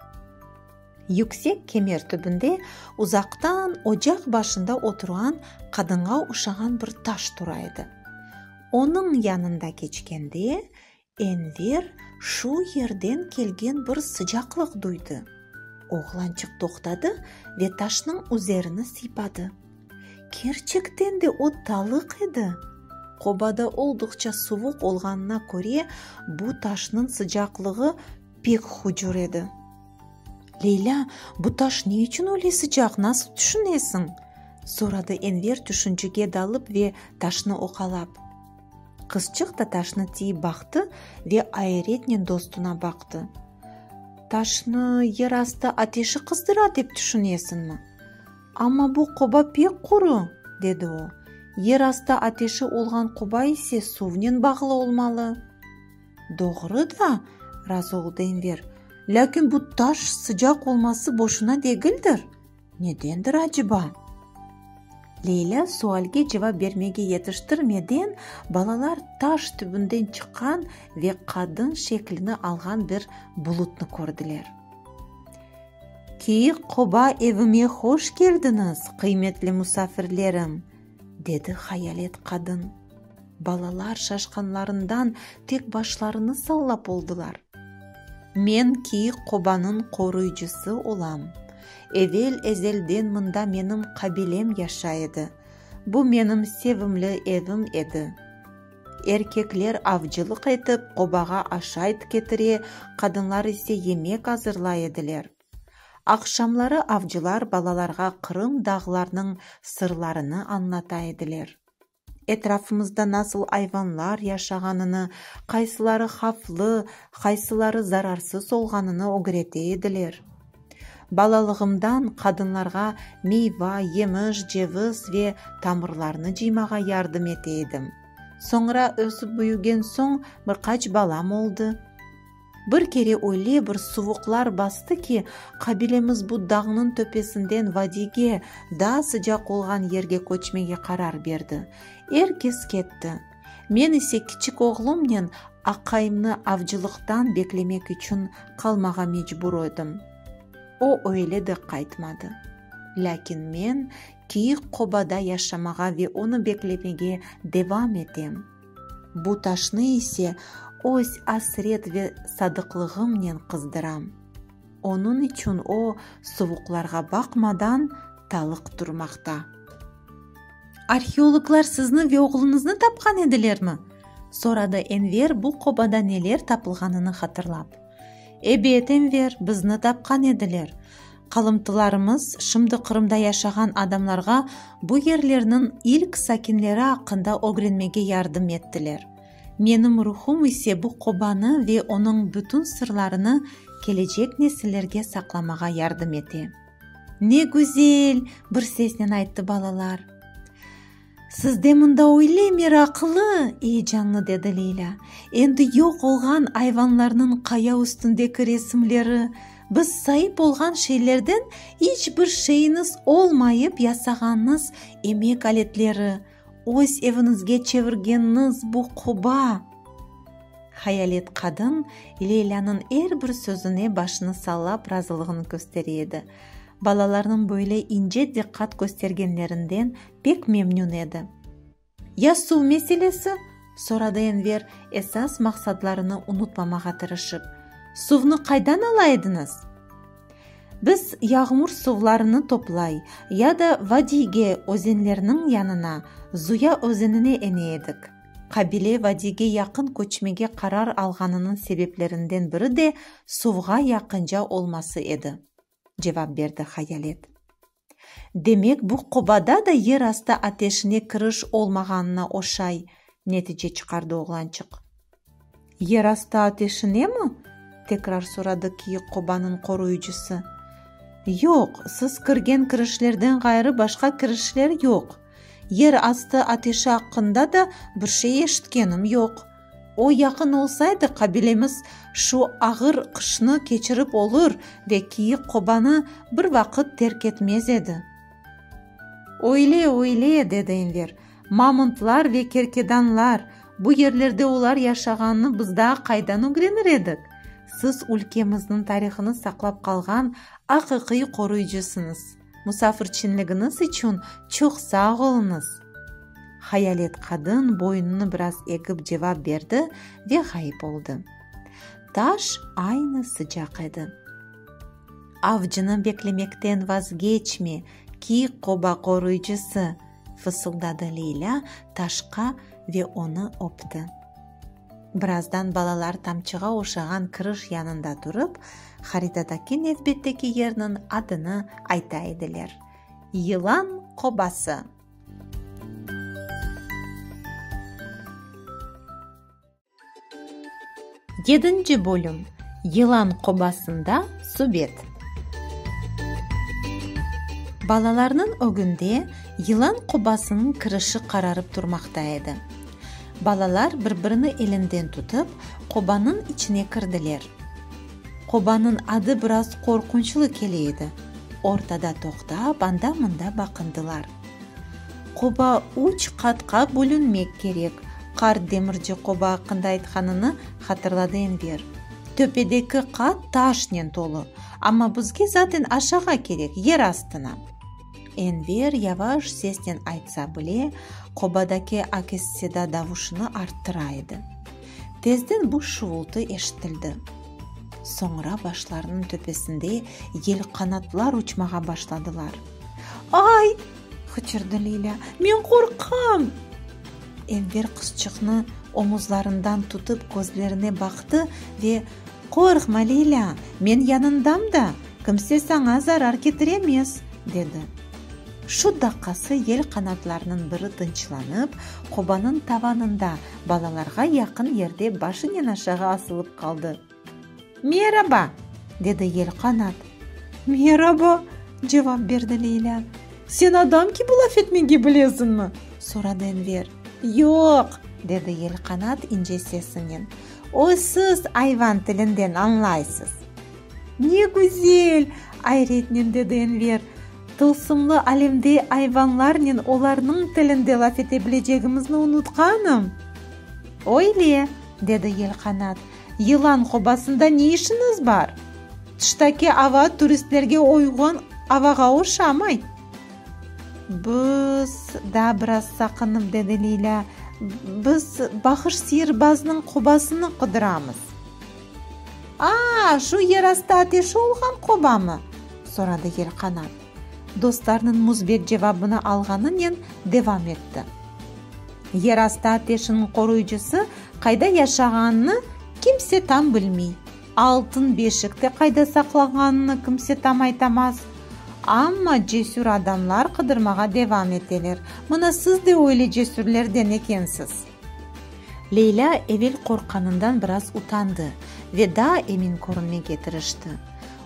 Yüksek kemer tübünde uzaqtan ocaq başında oturğan qadınğa oşağan bir taş tura edi. Onıñ yanında keçkende, Enver şu yerden kelgen bir sıcaqlıq duydı. Oğlançıq toqtadı ve taşnıñ üzerini sıypadı. Kerçekten de o talıq edi. Qobada olduqça suvuq olğanına köre, bu taşnıñ sıcaqlığı pek hucur edi. Leylâ, bu taş ne içün öyle sıcaq, nasıl tüşünesiñ? soradı Enver tüşüncege dalıp ve taşnı oqalap. Qızçıq da taşnı tiyip baqtı ve ayretnen dostuna baqtı. Taşnı yerastı ateşi qızdıra dep tüşünesiñmi? Amma bu qoba pek quru, dedi o. Yerastı ateşi olğan qoba ise suvnen bağlı olmalı. Doğru da, razı oldı Enver, lâkin bu taş sıcaq olması boşuna degildir. Nedendir aceba? Leylâ sualge cevap bermege yetiştirmeden, balalar taş tübünden çıqqan ve qadın şeklini alğan bir bulutnı kördiler. Kiyik qoba evime hoş keldiñiz, qıymetli musafirlerim, dedi hayalet qadın. Balalar şaşqanlarından tek başlarını sallap oldılar. Men kiyik qobanıñ qoruyıcısı olam. Evel-ezelden mında menim qabilem yaşay edi. Bu menim sevimli evim edi. Erkekler avcılıq etip, qobağa aşayt ketire, qadınlar ise yemek azırlay ediler. Aqşamları avcılar balalarğa Qırım dağlarnıñ sırlarını añlata ediler. Etrafımızda nasıl ayvanlar yaşağanını, qaysıları havflı, qaysıları zararsız olğanını ögrete ediler. Balalığımdan qadınlarğa meyva, yemiş, ceviz ve tamırlarnı cıymağa yardım ete edim. Soñra ösip büyügen soñ bir qaç balam oldı. Bir kere öyle bir suvuqlar bastı ki, qabilemiz bu dağnıñ töpesinden vadiyge, daa sıcaq olğan yerge köçmege qarar berdi. Er kes ketti. Men ise kiçik oğlumnen aqayımnı avcılıqtan beklemek içün qalmağa mecbur edim. O öyle de qaytmadı. Lâkin men kiyik qobada yaşamağa ve onı beklemege devam etem. Bu taşnı ise öz asret ve sadıqlığımnen qızdıram. Onıñ içün o, suvuqlarğa baqmadan, talıq turmaqta. Arheologlar sizni ve oğluñıznı tapqan edilermi? soradı Enver bu qobada neler tapılğanını hatırlap. Ebet, Enver, bizni tapqan ediler. Qalımtılarımız şimdi Qırımda yaşağan adamlarğa bu yerlerniñ ilk sakinleri aqqında ögrenmege yardım ettiler. Menim ruhum ise bu qobanı ve onıñ bütün sırlarını kelecek nesillerge saqlamağa yardım ete. Ne güzel! bir sesnen ayttı balalar. Sizde mında öyle meraqlı, eyecanlı, dedi Leylâ. Endi yoq olğan ayvanlarnıñ qaya üstündeki resimleri, biz saip olğan şeylerden iç bir şeyiñiz olmayıp yasağanıñız emek aletleri, öz eviñizge çevirgeniñiz bu qoba. Hayalet qadın Leylânıñ er bir sözüne başını sallap razılığını köstere edi. Balalarnıñ böyle ince diqqat köstergenlerinden pek memnün edi. Ya suv meselesi? soradı Enver, esas maqsadlarını unutmamağa tırışıp. Suvnı qaydan ala ediñiz? Biz yağmur suvlarını toplay ya da vadiyge, özenlerniñ yanına, Zuya özenine ene edik. Qabile vadiyge yaqın köçmege qarar alğanınıñ sebeplerinden biri de suvğa yaqınca olması edi, cevap berdi Hayalet. Demek, bu qobada da yerastı ateşine kiriş olmağanına oşay, netice çıqardı oğlançıq. Yerastı ateşinemi? tekrar soradı kiyik qobanıñ qoruyıcısı. Yoq, siz kirgen kirişlerden ğayrı başqa kirişler yoq. Yerastı ateşi aqqında da bir şey eşitkenim yoq. O yaqın olsaydı, qabilemiz şu ağır qışnı keçirip olur ve kiyik qobanı bir vaqıt terk etmez edi. Öyle, öyle, dedi Enver. Mamontlar ve kerkedanlar, bu yerlerde olar yaşağanını biz daa qaydan ögrenir edik? Siz ülkemizniñ tarihını saqlap qalğan aqiqiy qoruyıcısıñız. Musafirçinligiñiz içün çoq sağ oluñız! Hayalet qadın boynunı biraz egip cevap berdi ve ğayıp oldı. Taş aynı sıcaq edi. Avcını beklemekten vazgeçme, kiyik qoba qoruyıcısı! fısıldadı Leylâ taşqa ve onı öpti. Birazdan balalar tamçığa oşağan kiriş yanında turıp, haritadaki nevbetteki yerniñ adını ayta ediler, Yılan qobası! Yedinci bölüm, Yılan qobasında subet. Balalarnıñ ögünde yılan qobasınıñ kirişi qararıp turmaqta edi. Balalar bir-birini elinden tutıp, qobanıñ içine kirdiler. Qobanıñ adı biraz qorqunçlı kele edi. Ortada toqtap, anda-mında baqındılar. Qoba üç qatqa bölünmek kerek, qart demirci qoba aqqında aytqanını hatırladı Enver. Töpedeki qat taşnen tolu, amma bizge zaten aşağa kerek, yer astına. Enver yavaş sesnen aytsa bile, qobadaki akis-seda davuşını arttıra edi. Tezden bu şuvultı eşitildi. Soñra başlarınıñ töpesinde yelqanatlar uçmağa başladılar. Ay! qıçırdı Leylâ, men qorqam! Enver qızçıqnı omuzlarından tutıp közlerine baqtı ve, Qorqma, Leylâ, men yanındam da, kimse saña zarar ketiremez, dedi. Şu daqqası yel qanatlarınıñ biri tınçlanıp, qobanıñ tavanında, balalarğa yaqın yerde başınen aşağı asılıp qaldı. Meraba! dedi Yelqanat. Meraba! cevap berdi Leylâ. Sen adam kibi laf etmege bilesiñmi? soradı Enver. Yoq, dedi Yelqanat ince sesinen. O siz ayvan tilinden añlaysız. Ne güzel! ayretnen dedi Enver. Tılsımlı alemde ayvanlarnen olarnıñ tilinde laf ete bilecegimizni unutqanım. Öyle, dedi Yelqanat. Yılan qobasında ne işiñiz bar? Tıştaki ava turistlerge uyğun avağa oşamay. Biz, daa biraz saqınıp dedi Leylâ, biz Bahış siyirbaznıñ qobasını qıdıramız. A, şu yerastı ateşi olğan qobamı? soradı Yelqanat. Dostlarınıñ müsbet cevabını alğanınen devam etti. Yerastı ateşiniñ qoruyıcısı qayda yaşağanını kimse tam bilmey. Altın beşik de qayda saqlanğanını kimse tam aytamaz. Amma cesür adamlar qıdırmağa devam eteler. Mına siz de öyle cesürlerden ekensiz. Leylâ evel qorqqanından biraz utandı ve daa emin körünmege tırıştı.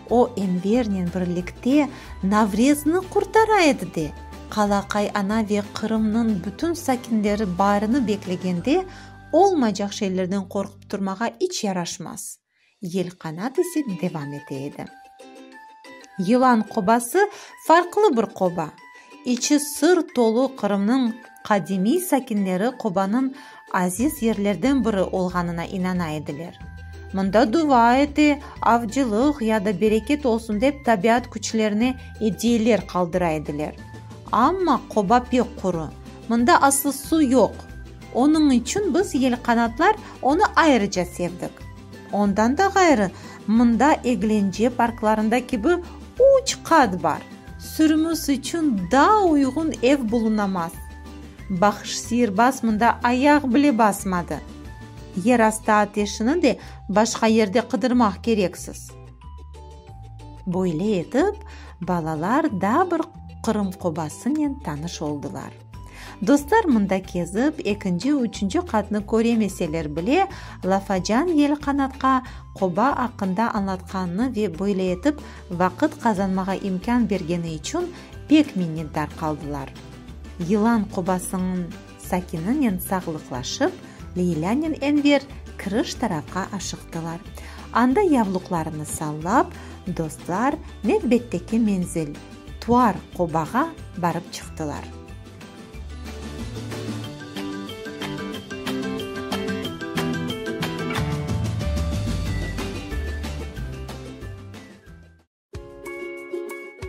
O Envernen birlikte Navrezni qurtara edi de, qalaqay ana ve Qırımnıñ bütün sakinleri baarini beklegende, olmaycaq şeylerden qorqıp turmağa iç yaraşmaz. Yelqanat ise devam ete edi. Yılan qobası farqlı bir qoba. İçi sır tolu Qırımnıñ qadimiy sakinleri qobanıñ aziz yerlerden biri olğanına inana ediler. Mında dua ete, avcılıq ya da bereket olsun dep tabiat küçlerine ediyeler qaldıra ediler. Amma qoba pek quru, mında aslı suv yoq. Onıñ içün biz, yelqanatlar, onı ayrıca sevdik. Ondan da ğayrı, mında eglence parklarında kibi üç qat bar, sürümiz içün daa uyğun ev bulunamaz. Bahış siyirbaz mında ayaq bile basmadı. Yerastı ateşini de başqa yerde qıdırmaq kereksiz. Böyle etip, balalar daa bir Qırım qobasınen tanış oldılar. Dostlar mında kezip, ekinci, üçünci qatnı köremeseler bile, lafacan Yelqanatqa qoba aqqında añlatqanını ve böyle etip vaqıt qazanmağa imkân bergeni içün pek minnetdar qaldılar. Yılan qobasınıñ sakininen sağlıqlaşıp, Leylânen Enver kiriş tarafqa aşıqtılar. Anda yavluqlarını sallap, dostlar nevbetteki menzil, Tuar qobağa barıp çıqtılar.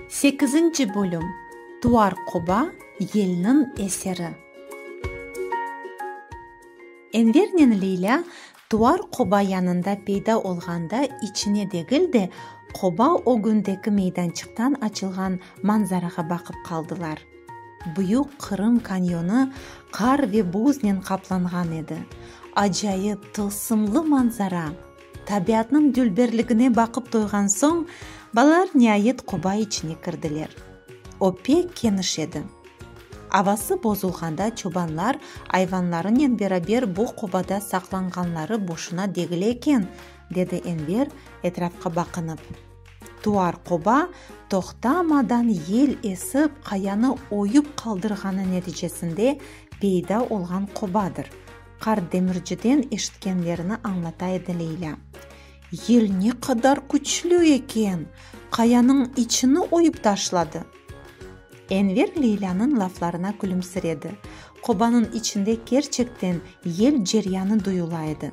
Sekizinci bölüm. Tuar qoba, yelniñ eseri. Envernen Leylâ Tuar qoba yanında peyda olğanda içine degil de, qoba ögündeki meydançıqtan açılğan manzarağa baqıp qaldılar. Büyük Qırım kanyonı qar ve buznen qaplanğan edi. Acayip, tılsımlı manzara! Tabiatnıñ dülberligine baqıp toyğan soñ, balalar niayet qoba içine kirdiler. O pek keniş edi. Avası bozulğanda çobanlar ayvanlarınen beraber bu qobada saqlanğanları boşuna degil eken, dedi Enver etrafqa baqınıp. Tuar qoba toqtamadan yel esip qayanı oyup qaldırğanı neticesinde peyda olğan qobadır, qart demirciden eşitkenlerini añlata edi Leylâ. Yel ne qadar küçlü eken, qayanıñ içini oyup taşladı. Enver Leylânıñ laflarına külümsiredi. Qobanıñ içinde kerçekten yel ceryanı duyula edi.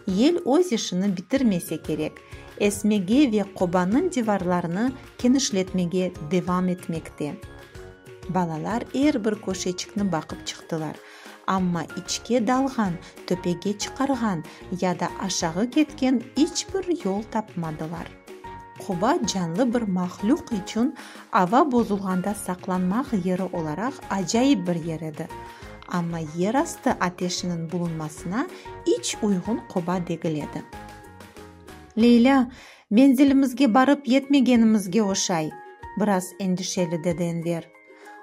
Yel öz işini bitirmese kerek, esmege ve qobanıñ divarlarını kenişletmege devam etmekte. Balalar er bir köşeçikni baqıp çıqtılar, amma içke dalğan, töpege çıqarğan ya da aşağı ketken iç bir yol tapmadılar. Qoba canlı bir mahlüq içün ava bozulğanda saqlanmaq yeri olaraq acayip bir yer edi, amma yerastı ateşiniñ bulunmasına iç uyğun qoba degil edi. Leylâ, menzilimizge barıp yetmegenimizge oşay, biraz endişeli dedi Enver.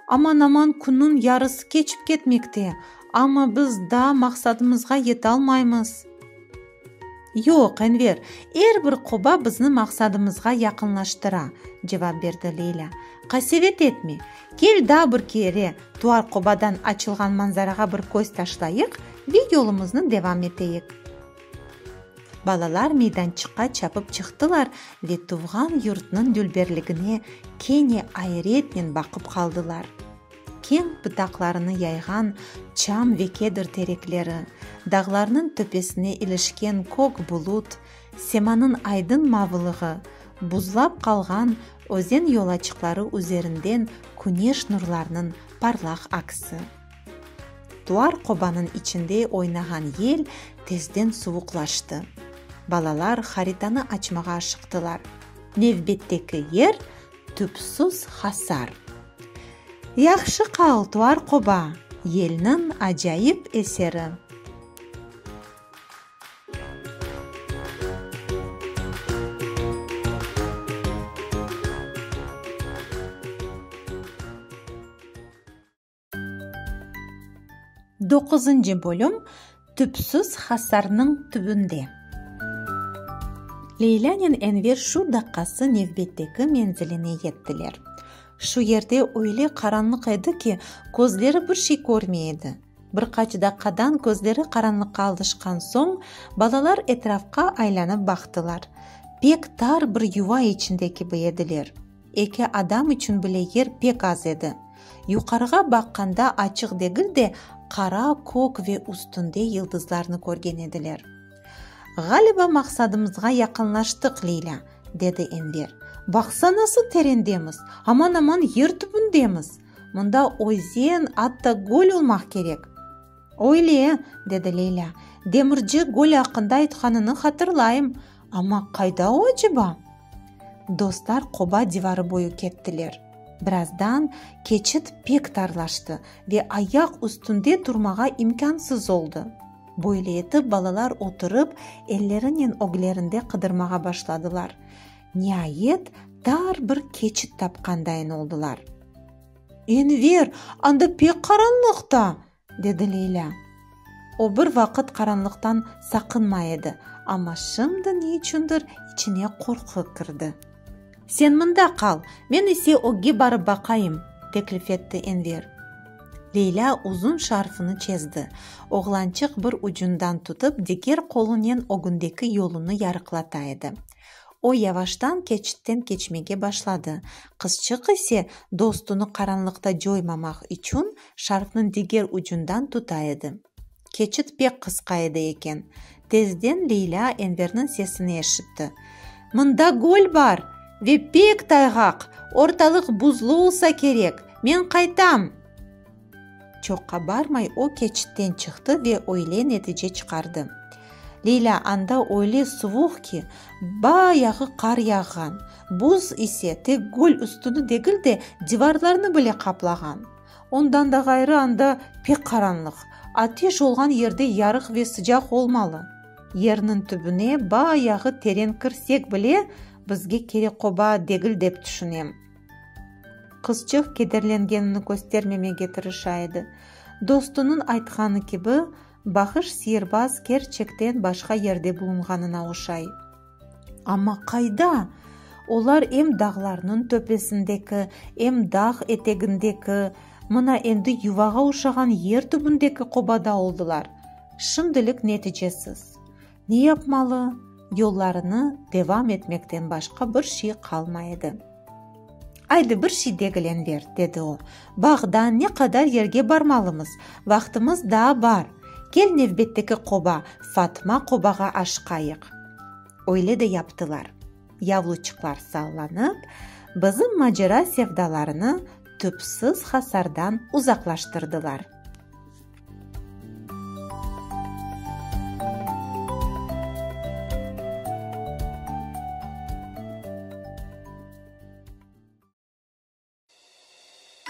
Aman-aman künniñ yarısı keçip ketmekte, amma biz daa maqsadımızğa yetalmaymız. Yoq, Enver, er bir qoba bizni maqsadımızğa yaqınlaştıra, cevap berdi Leylâ. Qasevet etme, kel daa bir kere tuar qobadan açılğan manzarağa bir köz taşlayıq ve yolumıznı devam eteyik. Balalar meydançıqqa çapıp çıqtılar ve tuvğan yurtnıñ dülberligine kene ayretnen baqıp qaldılar. Keñ pıtaqlarını yayğan çam ve kedr terekleri, dağlarnıñ töpesine ilişken kök bulut, semanıñ aydın mavılığı, buzlap qalğan özen yolaçıqları üzerinden küneş nurlarınıñ parlaq aksi. Tuar qobanıñ içinde oynağan yel tezden suvuqlaştı. Balalar haritanı açmağa aşıqtılar. Nevbetteki yer, tüpsüz hasar. Yahşı qal, tuar qoba, yelniñ acayip eseri! Doquzıncı bölüm, Tüpsüz hasarnıñ tübünde. Leylânen Enver şu daqqası nevbetteki menziline yettiler. Şu yerde öyle qaranlıq edi ki, közleri bir şey körmey edi. Bir qaç daqqadan közleri qaranlıqqa alışqan soñ, balalar etrafqa aylanıp baqtılar. Pek tar bir yuva içinde kibi ediler. Eki adam içün bile yer pek az edi. Yuqarığa baqqanda açıq degil de, qara kök ve üstünde yıldızlarnı körgen ediler. Ğaliba maqsadımızğa yaqınlaştıq, Leylâ, dedi Enver. Baqsa nasıl terendemiz, aman-aman yer tübündemiz. Mında özen, atta göl olmaq kerek. Öyle, dedi Leylâ. Demirci göl aqqında aytqanını hatırlayım. Amma qayda o aceba? Dostlar qoba divarı boyu kettiler. Birazdan keçit pek tarlaştı ve ayaq üstünde turmağa imkânsız oldı. Böyle etip balalar oturıp, ellerinen öglerinde qıdırmağa başladılar. Niayet, tar bir keçit tapqandayın oldılar. Enver, anda pek qaranlıq da! Dedi Leylâ. O bir vaqıt qaranlıqtan saqınmay edi, amma şimdi ne içündir içine qorqu kirdi. Sen mında qal, men ise ögge barıp baqayım, teklif etti Enver. Leylâ uzun şarfını çezdi, oğlançıq bir ucundan tutıp, diger qolunen ögündeki yolunı yarıqlata edi. O yavaştan keçitten keçmege başladı, qızçıq ise dostunı qaranlıqta coymamaq içün şarfnıñ diger ucundan tuta edi. Keçit pek qısqa edi eken. Tezden Leylâ Enverniñ sesini eşitti. Mında göl bar! Ve pek tayğaq! Ortalıq buzlu olsa kerek! Men qaytam! Çoqqa barmay o keçitten çıqtı ve öyle netice çıqardı. Leylâ, anda öyle suvuq ki, bayağı qar yağğan, buz ise tek göl üstüni degil de, divarlarnı bile qaplağan. Ondan da ğayrı anda pek qaranlıq, ateş olğan yerde yarıq ve sıcaq olmalı. Yerniñ tübüne bayağı teren kirsek bile, bizge kerek qoba degil dep tüşünem. Qızçıq kederlengenini köstermemege tırışa edi. Dostunıñ aytqanı kibi, baqış siyirbaz kerçekten başqa yerde bulunğanına oşay. Amma qayda? Olar em dağlarnıñ töpesindeki, em dağ etegindeki, mına endi yuvağa oşağan yer tübündeki qobada oldılar. Şimdilik neticesiz. Ne yapmalı? Yollarını devam etmekten başqa bir şey qalmay edi. Aydı, bir şey degil, Enver, dedi o. Baq, daa ne qadar yerge barmalımız, vaqtımız daa bar. Kel nevbetteki qoba, Fatma qobağa aşqayıq. Öyle de yaptılar. Yavluçıqlar sallanıp, bizim macera sevdalarını. tüpsiz hasardan uzaqlaştırdılar.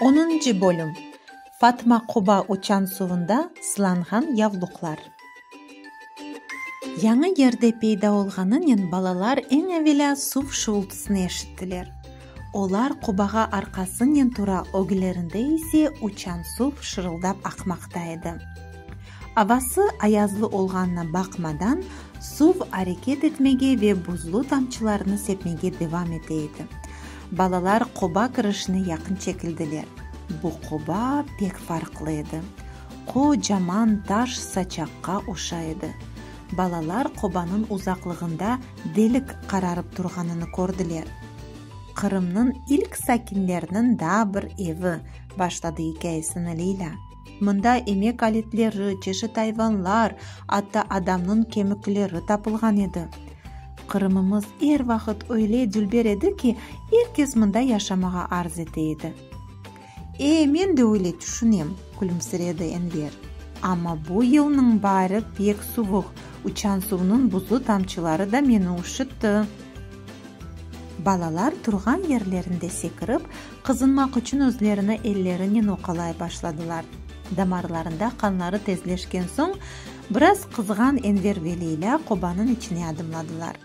Onuncı bölüm. Fatma qoba uçansuvında sılanğan yavluqlar. Yañı yerde peyda olğanınen balalar eñ evelâ suv şuvultısını eşittiler. Olar qobağa arqasınen tura, öglerinde ise uçansuv şırıldap aqmaqta edi. Avası ayazlı olğanına baqmadan, suv areket etmege ve buzlu tamçılarnı sepmege devam ete edi. Balalar qoba kirişine yaqın çekildiler. Bu qoba pek farqlı edi. Qocaman taş saçaqqa oşay edi. Balalar qobanıñ uzaqlığında delik qararıp turğanını kördiler. Qırımnıñ ilk sakinleriniñ daa bir evi, başladı ikâyesini Leylâ. Mında emek aletleri, çeşit ayvanlar, atta adamnıñ kemikleri tapılğan edi. Qırımımız er vaqıt öyle dülber edi ki, er kes mında yaşamağa arz ete edi. E, men de öyle tüşünem, külümsiredi Enver. Amma bu yılnıñ baari pek suvuq, uçansuvnıñ buzlu tamçıları da meni üşütti. Balalar turğan yerlerinde sekirip, qızınmaq içün özlerini ellerinen oqalay başladılar. Damarlarında qanları tezleşken soñ, biraz qızğan Enver ve Leylâ qobanıñ içine adımladılar.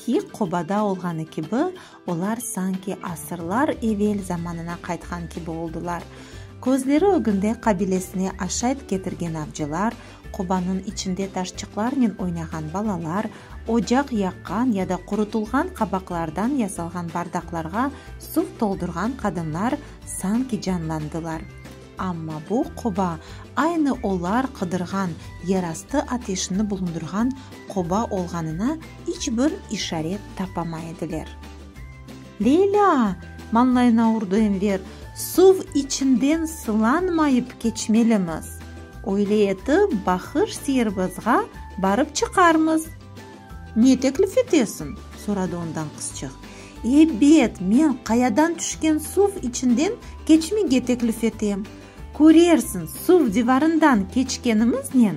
Kiyik qobada olğanı kibi, olar sanki asırlar evel zamanına qaytqan kibi oldılar. Közleri ögünde qabilesine aşayt ketirgen avcılar, Qobanıñ içinde taşçıqlarnen oynağan balalar, ocaq yaqqan ya da qurutılğan qabaqlardan yasalğan bardaqlarğa suv toldurğan qadınlar sanki canlandılar. Amma bu qoba aynı olar qıdırğan yerastı ateşini bulundırğan qoba olğanına iç bir işaret tapamay ediler. Leylâ! mañlayına urdı Enver, suv içinden sılanmayıp keçmelimiz. Öyle etip, bahış siyirbazğa barıp çıqarmız. Ne teklif etesiñ? soradı ondan qızçıq. Ebet, men qayadan tüşken suv içinden keçmege teklif etem. Körersiñ, suv divarından keçkenimiznen,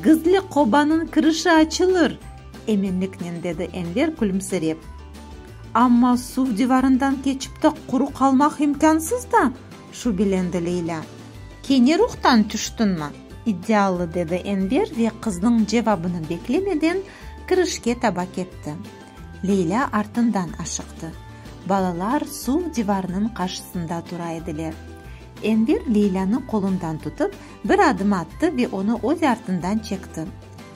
gizli qobanıñ kirişi açılır, eminliknen dedi Enver külümsirep. Amma suv divarından keçip te quru qalmaq imkânsız da, şübelendi Leylâ. Kene ruhtan tüştiñmi? İddialı, dedi Enver ve qıznıñ cevabını beklemeden kirişke taba ketti. Leylâ artından aşıqtı. Balalar suv divarınıñ qarşısında tura ediler. Enver Leylânı qolundan tutıp, bir adım attı ve onı öz artından çekti.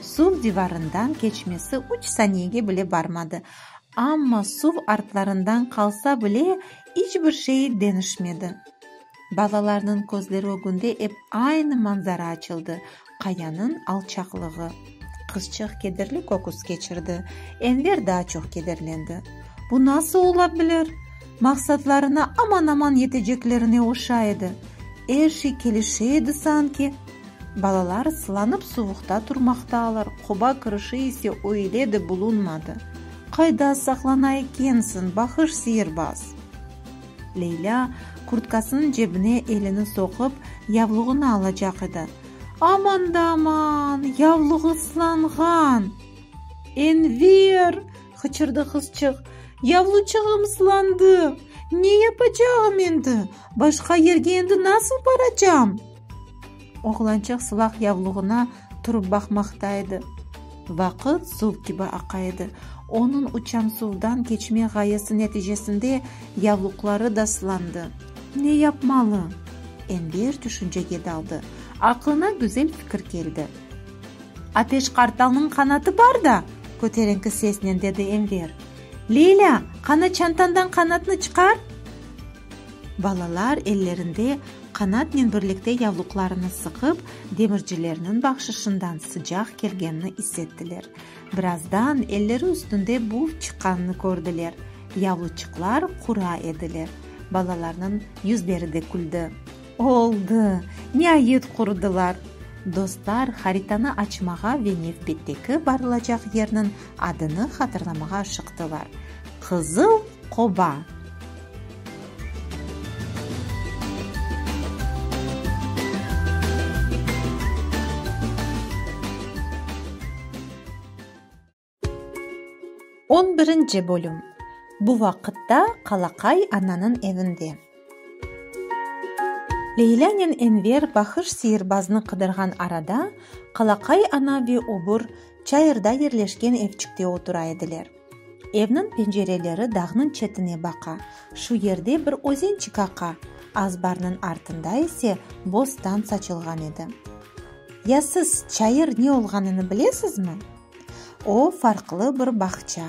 Suv divarından keçmesi üç saniyege bile barmadı, amma suv artlarından qalsa bile iç bir şey deñişmedi. Balalarnıñ közleri ögünde ep aynı manzara açıldı, qayanıñ alçaqlığı. Qızçıq kederli köküs keçirdi. Enver daa çoq kederlendi. Bu nasıl ola bilir? Maqsatlarına aman-aman yeteceklerine oşay edi. Er şey kelişe edi sanki. Balalar sılanıp suvuqta turmaqtalar, qoba kirişi ise öyle de bulunmadı. Qayda saqlana ekensiñ, bahış siyirbaz? Leylâ kurtkasınıñ cebine elini soqıp, yavluğını alacaq edi. Aman da aman, yavluğı ıslanğan! Enver! qıçırdı qızçıq, yavluçığım ıslandı! Ne yapacağım endi? Başqa yerge endi nasıl baracam? Oğlançıq sılaq yavluğına turıp baqmaqta edi. Vaqıt suv kibi aqa edi. Onıñ uçansuvdan keçme ğayesi neticesinde yavluqları da sılandı. Ne yapmalı? Enver tüşüncege daldı. Aqlına güzel fikir keldi. Ateş qartalnıñ qanatı bar da! köterinki sesnen dedi Enver. Leylâ, qana çantandan qanatnı çıqar! Balalar ellerinde qanatnen birlikte yavluqlarını sıqıp, demircilerniñ bahşışından sıcaq kelgenini is ettiler. Birazdan elleri üstünde buv çıqqanını kördiler. Yavluçıqlar qura ediler. Balalarnıñ yüzleri de küldi. Oldı! Niayet qurudılar! Dostlar haritanı açmağa ve nevbetteki barılacaq yerniñ adını hatırlamağa aşıqtılar, Qızıl qoba! On birinci bölüm. Bu vaqıtta Qalaqay ananıñ evinde. Leylânen Enver bahış siyirbaznı qıdırğan arada, Qalaqay ana ve Obur çayırda yerleşken evçikte otura ediler. Evniñ pencereleri dağnıñ çetine baqa, şu yerde bir özençik aqa, azbarnıñ artında ise bostan saçılğan edi. Ya siz çayır ne olğanını bilesizmi? O, farqlı bir bağça.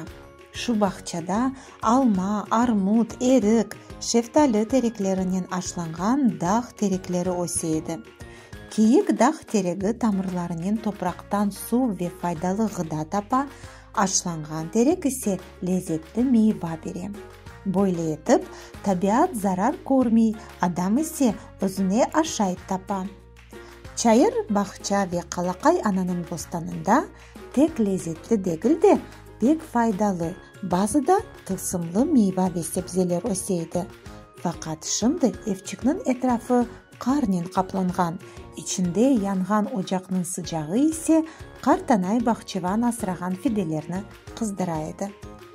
Şu bağçada alma, armut, erik, şeftali tereklerinen aşlanğan dağ terekleri öse edi. Kiyik dağ teregi tamırlarınen topraqtan suv ve faydalı ğıda tapa, aşlanğan terek ise lezetli meyva bere. Böyle etip, tabiat zarar körmey, adam ise özüne aşayt tapa. Çayır, bağça ve Qalaqay ananıñ bostanında tek lezetli degil de, pek faydalı, bazı da tılsımlı meyva ve sebzeler öse edi. Faqat şimdi evçikniñ etrafı qarnen qaplanğan, içinde yanğan ocaqnıñ sıcağı ise qartanay bağçıvan asrağan fidelerni qızdıra edi.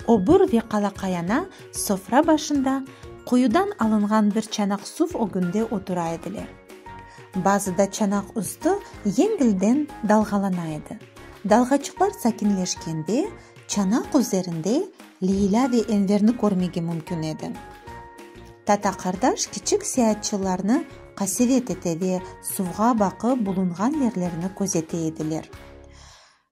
Obur ve Qalaqay ana sofra başında, quyudan alınğan bir çanaq suv ögünde otura ediler. Bazıda çanaq üstü yengilden dalğalana edi. Dalğaçıqlar sakinleşkende, çanaq üzerinde Leylâ ve Enverni körmege mümkün edi. Tata-qardaş kiçik seyaatçılarnı qasevet ete ve suvğa baqıp bulunğan yerlerini közete ediler.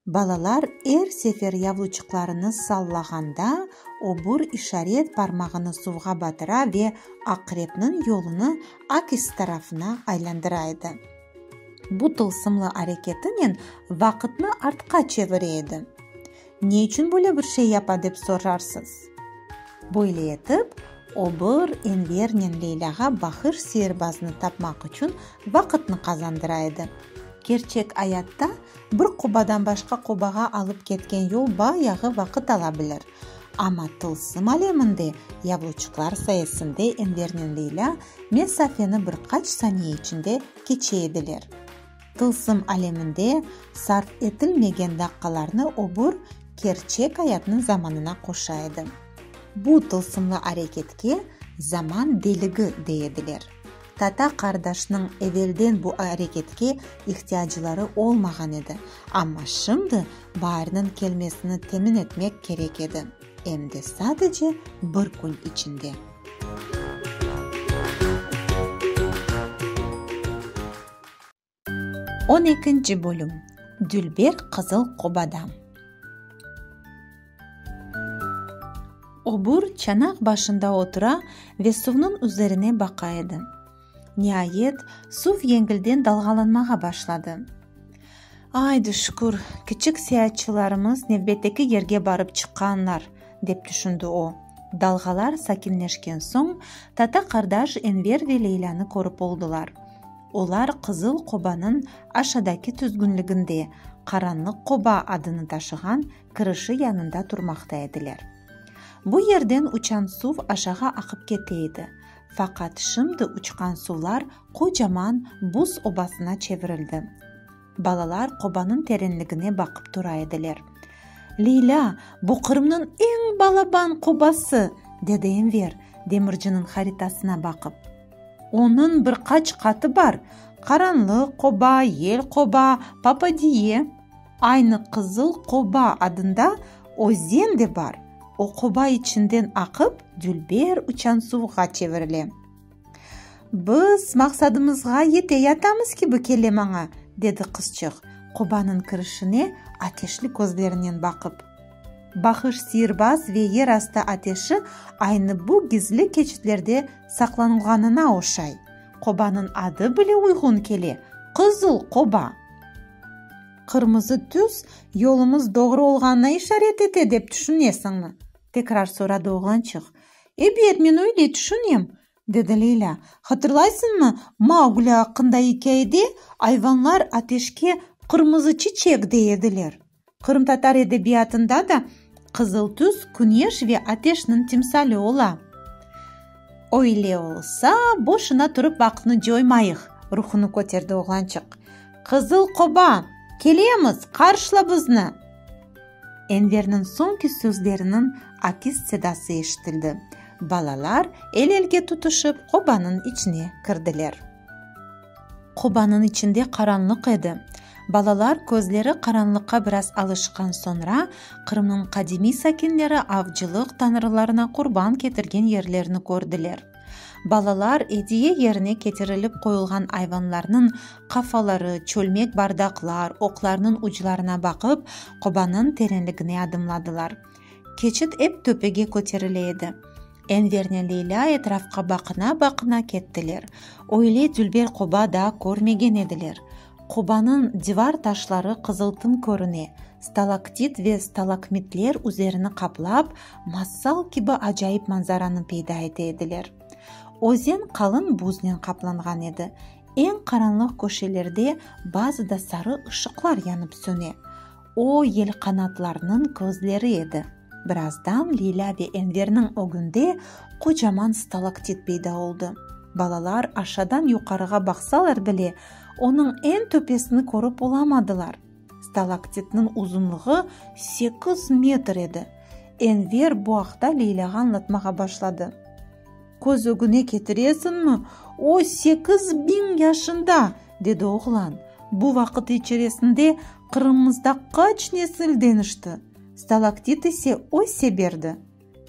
Balalar er sefer yavluçıqlarını sallağanda, obur işaret parmağını suvğa batıra ve aqrepniñ yolunı akis tarafına aylandıra edi. Bu tılsımlı areketinen vaqıtnı artqa çevire edi. Ne içün böyle bir şey yapa dep sorarsız? Böyle etip, obur Envernen Leylâğa bahış siirbaznı tapmaq içün vaqıtnı qazandıra edi. Kerçek ayatta bir qobadan başqa qobağa alıp ketken yol bayağı vaqıt ala bilir. Amma tılsım aleminde yavluçıqlar sayesinde Envernen Leylâ mesafeni bir qaç saniye içinde keçe ediler. Tılsım aleminde sarf etilmegen daqqalarnı obur kerçek ayatnıñ zamanına qoşa edi. Bu tılsımlı areketke zaman deligi dey ediler. Tata-qardaşnıñ evelden bu areketke ihtiyacları olmağan edi, amma şimdi baarniñ kelmesini temin etmek kerek edi, em de sadece bir kün içinde. On ekinci bölüm. Dülber Qızıl qobada. Obur çanaq başında otura ve suvnıñ üzerine baqa edi. Niayet, suv yengilden dalğalanmağa başladı. Aydı, şükür, kiçik seyaatçılarımız nevbetteki yerge barıp çıqqanlar, dep tüşündi o. Dalğalar sakinleşken soñ, tata-qardaş Enver ve Leylânı körip oldılar. Olar Qızıl qobanıñ aşadaki tüzgünliginde, Qaranlıq qoba adını taşığan kirişi yanında turmaqta ediler. Bu yerden uçan suv aşağı aqıp kete edi. Faqat şimdi uçqan suvlar qocaman buz obasına çevirildi. Balalar qobanıñ terenligine baqıp tura ediler. Leylâ, bu Qırımnıñ eñ balaban qobası, dedi Enver, demirciniñ haritasına baqıp. Onıñ bir qaç qatı bar, Qaranlıq qoba, Yel qoba, Papadiye. Aynı Qızıl qoba adında özen de bar, o qoba içinden aqıp, dülber uçansuvğa çevirile. Biz maqsadımızğa yete yatamız kibi kele maña, dedi qızçıq, qobanıñ kirişine ateşli közlerinen baqıp. Bahış siirbaz ve yerastı ateşi aynı bu gizli keçitlerde saqlanılğanına oşay. Qobanıñ adı bile uyğun kele, Qızıl qoba. Qırmızı tüs yolumız doğru olğanına işaret ete dep tüşünesiñmi? tekrar soradı oğlançıq. Ebet, men öyle tüşünem, dedi Leylâ. Hatırlaysıñmı, Maugli aqqında ikâyede ayvanlar ateşke qırmızı çiçek dey ediler? Qırımtatar edebiyatında da qızıl tüs küneş ve ateşniñ timsali ola. Öyle olsa, boşuna turıp vaqıtnı coymayıq, ruhunı köterdi oğlançıq. Qızıl qoba, kelemiz, qarşıla bizni! Enverniñ soñki sözleriniñ akis sedası eşitildi. Balalar el-elge tutuşıp qobanıñ içine kirdiler. Qobanıñ içinde qaranlıq edi. Balalar közleri qaranlıqqa biraz alışqan soñra, Qırımnıñ qadimiy sakinleri avcılıq tañrılarına qurban ketirgen yerlerni kördiler. Balalar ediye yerine ketirilip qoyulğan ayvanlarnıñ qafaları, çölmek bardaqlar, oqlarnıñ uclarına baqıp, qobanıñ terenligine adımladılar. Keçit ep töpege köterile edi. Envernen Leylâ etrafqa baqına-baqına kettiler. Öyle dülber qoba daa körmegen ediler. Qobanıñ divar taşları qızıltım körüne, stalaktit ve stalakmitler üzerini qaplap, masal kibi acayip manzaranı peyda ete ediler. Özen qalın buznen qaplanğan edi. Eñ qaranlıq köşelerde bazıda sarı ışıqlar yanıp söne. O, yelqanatlarnıñ közleri edi. Birazdan Leylâ ve Enverniñ ögünde qocaman stalaktit peyda oldı. Balalar aşadan yuqarığa baqsalar bile, onıñ eñ töpesini körip olamadılar. Stalaktitniñ uzunlığı sekiz metr edi. Enver bu aqta Leylâğa añlatmağa başladı. Köz ögüne ketiresiñmi, o 8000 yaşında, dedi oğlan. Bu vaqıt içeresinde Qırımımızda qaç nesil deñişti, stalaktit ise öse berdi.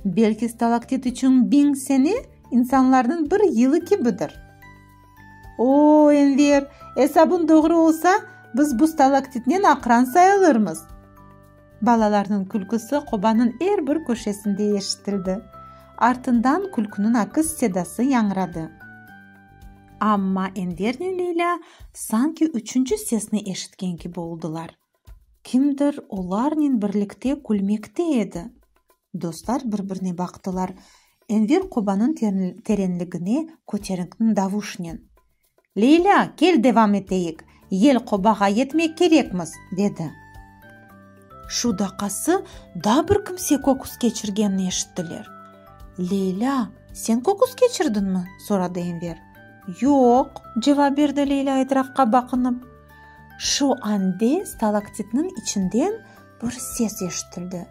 Belki stalaktit içün biñ sene insanlarnıñ bir yılı kibidir. O, Enver, esabıñ doğru olsa, biz bu stalaktitnen aqran sayılırmız. Balalarnıñ külküsi qobanıñ er bir köşesinde eşitildi. Artından külküniñ akis sedası yañradı. Amma Envernen Leylâ sanki üçünci sesni eşitken kibi oldılar. Kimdir olarnen birlikte külmekte edi. Dostlar bir-birine baqtılar. Enver qobanıñ terenligine köteriñki davuşnen. Leylâ, kel devam eteyik, yel qobağa yetmek kerekmiz, dedi. Şu daqqası daa bir kimse köküs keçirgenini eşittiler. Leylâ, sen köküs keçirdiñmi? soradı Enver. Yoq, cevap berdi Leylâ etrafqa baqınıp. Şu ande stalaktitniñ içinden bir ses eşitildi.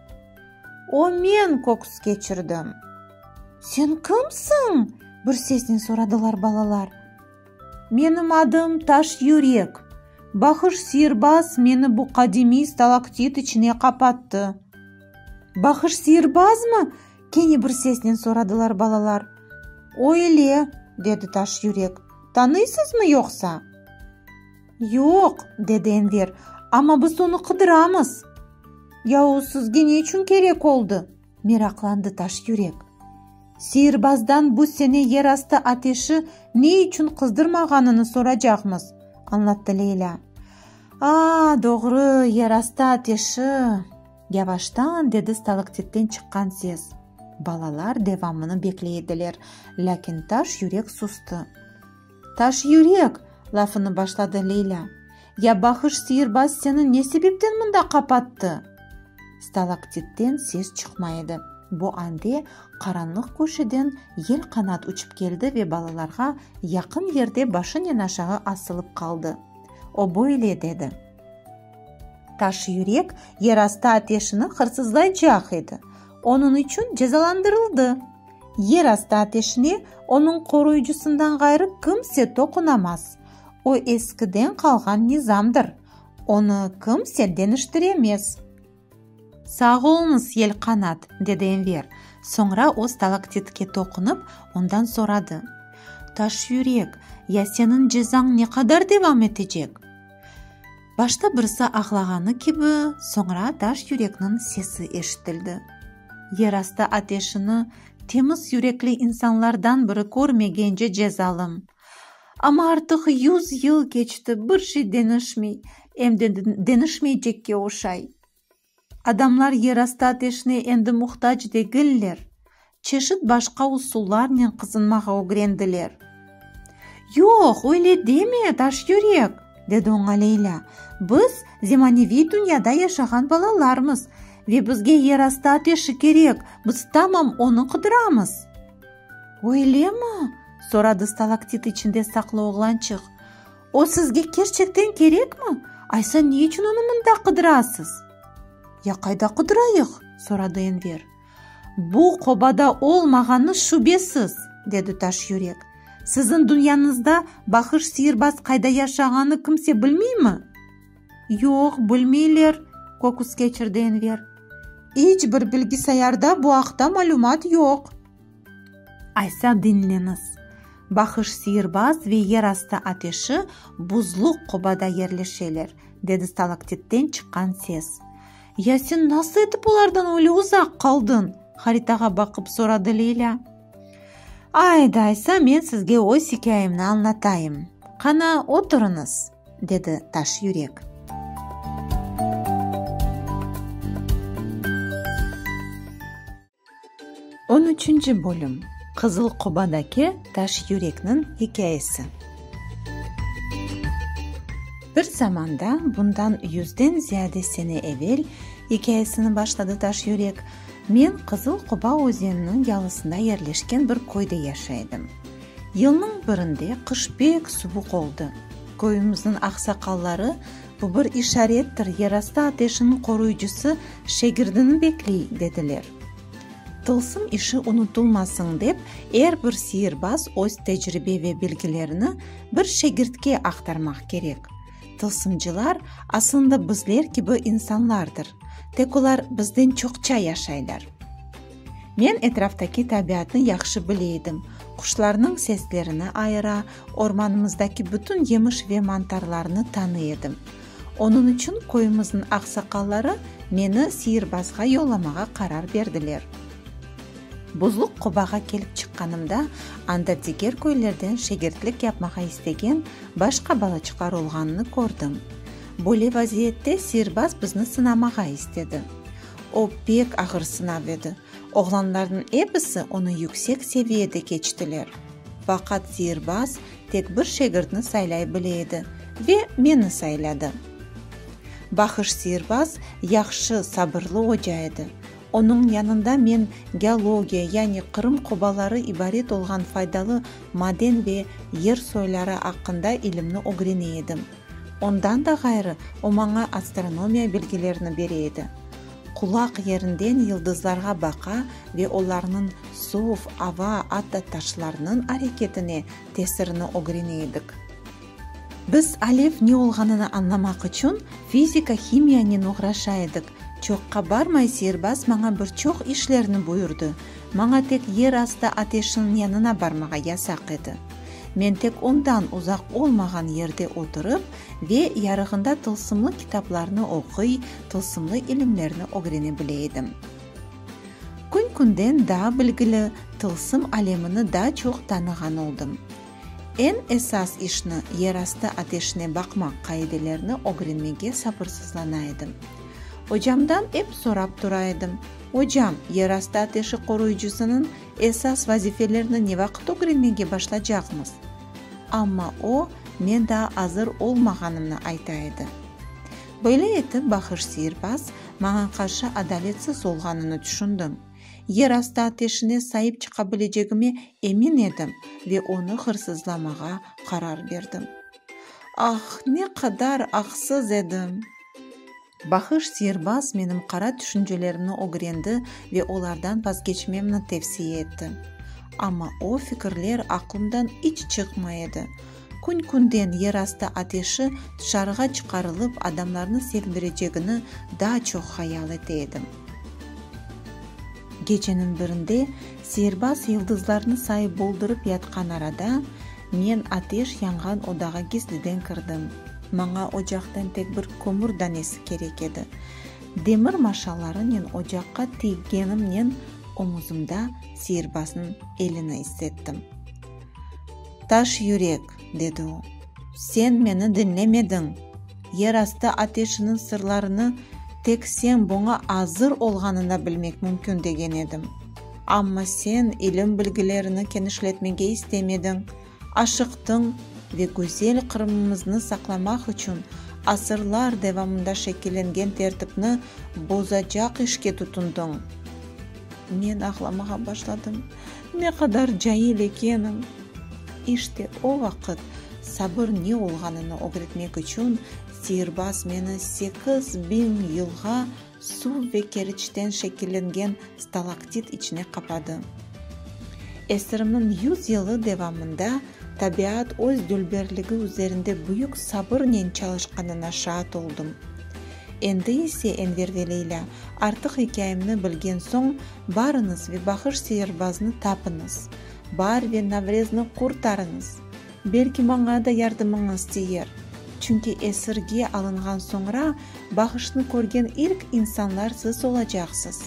O men köküs keçirdim. Sen kimsiñ? bir sesnen soradılar balalar. Menim adım Taş Yürek. Bahış siirbaz meni bu qadimiy stalaktit içine qapattı. Bahış siirbazmı? kene bir sesnen soradılar balalar. Öyle, dedi Taş Yürek. Tanıysızmı yoqsa? Yoq, dedi Enver, amma biz onı qıdıramız. Ya o sizge ne içün kerek oldı? meraqlandı Taş Yürek. Siirbazdan bu sene yerastı ateşi ne içün qızdırmağanını soracaqmız, añlattı Leylâ. A, doğru, yerastı ateşi, yavaştan dedi stalaktitten çıqqan ses. Balalar devamını bekley ediler, lâkin Taş Yürek sustı. Taş yürek, lafını başladı Leylâ, ya bahış siyirbaz seni ne sebepten mında qapattı? Stalaktitten ses çıqmay edi. Bu ande qaranlıq köşeden yelqanat uçıp keldi ve balalarğa yaqın yerde başınen aşağı asılıp qaldı. O böyle dedi. Taş yürek yerastı ateşini hırsızlaycaq edi. Onıñ içün cezalandırıldı. Yerastı ateşine onıñ qoruyıcısından ğayrı kimse toqunamaz. O eskiden qalğan nizamdır, onı kimse deñiştiremez. Sağ oluñız, Yelqanat, dedi Enver. Soñra o stalaktitke toqunıp, ondan soradı, Taş yürek, ya seniñ cezañ ne qadar devam etecek? Başta birisi ağlağanı kibi, soñra taş yürekniñ sesi eşitildi. Yerastı ateşini temiz yürekli insanlardan biri körmegence cezalım. Amma artıq yüz yıl keçti, bir şey deñişmey, em de deñişmeycekke oşay. Adamlar yerastı ateşine endi muhtac degiller, çeşit başqa usullarnen qızınmağa ögrendiler. Yoq, öyle deme, taş yürek, dedi oña Leylâ, biz zemaneviy dünyada yaşağan balalarmız ve bizge yerastı ateşi kerek, biz tamam onı qıdıramız. Öylemi? soradı stalaktit içinde saqlı oğlançıq. O sizge kerçekten kerekmi? Aysa ne içün onı mında qıdırasız? Ya qayda qıdırayıq? soradı Enver. Bu qobada olmağanı şübesiz, dedi Taş yürek. Siziñ dünyañızda Bahış siyirbaz qayda yaşağanını kimse bilmeymi? Yoq, bilmeyler, köküs keçirdi Enver. İç bir bilgisayarda bu aqta malümat yoq. Aysa diñleñiz, Bahış siyirbaz ve yerastı ateşi buzluq qobada yerleşeler, dedi stalaktitten çıqqan ses. Ya sen nasıl etip olardan öyle uzaq qaldıñ? haritağa baqıp soradı Leylâ. Ayda, aysa men sizge öz ikâyemni añlatayım. Qana, oturıñız, dedi Taş yürek. On üçünci bölüm. Qızıl qobadaki Taş yürekniñ ikâyesi. Bir zamanda, bundan yüzden ziyade sene evel, ikâyesini başladı Taş yürek, men Qızıl Qoba özeniniñ yalısında yerleşken bir köyde yaşay edim. Yılnıñ birinde qış pek suvuq oldı. Köyümizniñ aqsaqalları, Bu bir işarettir, yerastı ateşiniñ qoruyıcısı şegirdini bekley, dediler. Tılsım işi unutılmasıñ dep, er bir siyirbaz öz tecribe ve bilgilerini bir şegirtke aqtarmaq kerek. Tılsımcılar, aslında bizler kibi insanlardır, tek olar bizden çoqça yaşaylar. Men etraftaki tabiatnı yahşı bile edim, quşlarnıñ seslerini ayıra, ormanımızdaki bütün yemiş ve mantarlarnı tanıy edim. Onıñ içün köyümizniñ aqsaqalları meni siyirbazğa yollamağa qarar berdiler. Buzluq qobağa kelip çıqqanımda, anda diger köylerden şegirtlik yapmağa istegen başqa balaçıqlar olğanını kördim. Böyle vaziyette siyirbaz bizni sınamağa istedi. O pek ağır sınav edi. Oğlanlarnıñ episi onı yüksek seviyede keçtiler. Faqat siyirbaz tek bir şegirtni saylay bile edi ve meni sayladı. Bahış siyirbaz yahşı, sabırlı oca edi. Onıñ yanında men geologiya, yani Qırım qobaları ibaret olğan faydalı maden ve yer soyları aqqında ilimni ögrene edim. Ondan da ğayrı, o maña astronomiya bilgilerini bere edi. Qulaq yerinden yıldızlarğa baqa ve olarnıñ suv, ava, atta taşlarnıñ areketine tesirini ögrene edik. Biz alev ne olğanını añlamaq içün fizika-himiyanen oğraşa edik. Çoqqa barmay siyirbaz maña bir çoq işlerni buyurdı. Maña tek yer astı ateşiniñ yanına barmağa yasaq edi. Men tek ondan uzaq olmağan yerde oturıp ve yarığında tılsımlı kitaplarnı oquy, tılsımlı ilimlerni ögrene bile edim. Kün-künden daa bilgili, tılsım alemini daa çoq tanığan oldım. Eñ esas işni, yerastı ateşine baqmaq qaidelerini ögrenmege sabırsızlana edim. Ocamdan ep sorap tura edim, Ocam, yerastı ateşi qoruyıcısınıñ esas vazifelerini ne vaqıt ögrenmege başlacaqmız? Amma o, men daa azır olmağanımnı ayta edi. Böyle etip Bahış siyirbaz maña qarşı adaletsiz olğanını tüşündim. Yerastı ateşine saip çıqa bilecegime emin edim ve onı hırsızlamağa qarar berdim. Ah, ne qadar aqsız edim! Bahış siyirbaz menim qara tüşüncelerimni ögrendi ve olardan vazgeçmemni tevsiye etti. Amma o fikirler aqlımdan iç çıqmay edi. Kün-künden yerastı ateşi tışarığa çıqarılıp adamlarnı sevindirecegini daa çoq hayal ete edim. Geceniñ birinde siyirbaz yıldızlarnı sayıp boldurıp yatqan arada, men ateş yanğan odağa gizliden kirdim. Maña ocaqtan tek bir kömür danesi kerek edi. Demir maşalarınen ocaqqa tiygenimnen omuzımda siyirbaznıñ elini issettim. Taş yürek, dedi o, sen meni diñlemediñ. Yerastı ateşiniñ sırlarını tek sen buña azır olğanında bilmek mümkün degen edim. Amma sen ilim-bilgilerini kenişletmege istemediñ, aşıqtıñ ve güzel Qırımımıznı saqlamaq içün asırlar devamında şekillengen tertipni bozacaq işke tutundıñ. Men ağlamağa başladım. Ne qadar cail ekenim! İşte o vaqıt sabır ne olğanını ögretmek içün siyirbaz meni 8000 yılğa. Suv ve keriçten şekillengen stalaktit içine qapadı. Esirimniñ yuz yılı devamında tabiat öz dülberligi üzerinde büyük sabırnen çalışqanına şaat oldım. Endi ise, Enver ve Leylâ, artıq ikâyemni bilgen soñ, barıñız ve Bahış seyirbaznı tapıñız. Baar ve Navrezni qurtarıñız. Belki maña da yardımıñız tiyer. Çünki esirge alınğan soñra Bahışnı körgen ilk insanlar siz olacaqsız.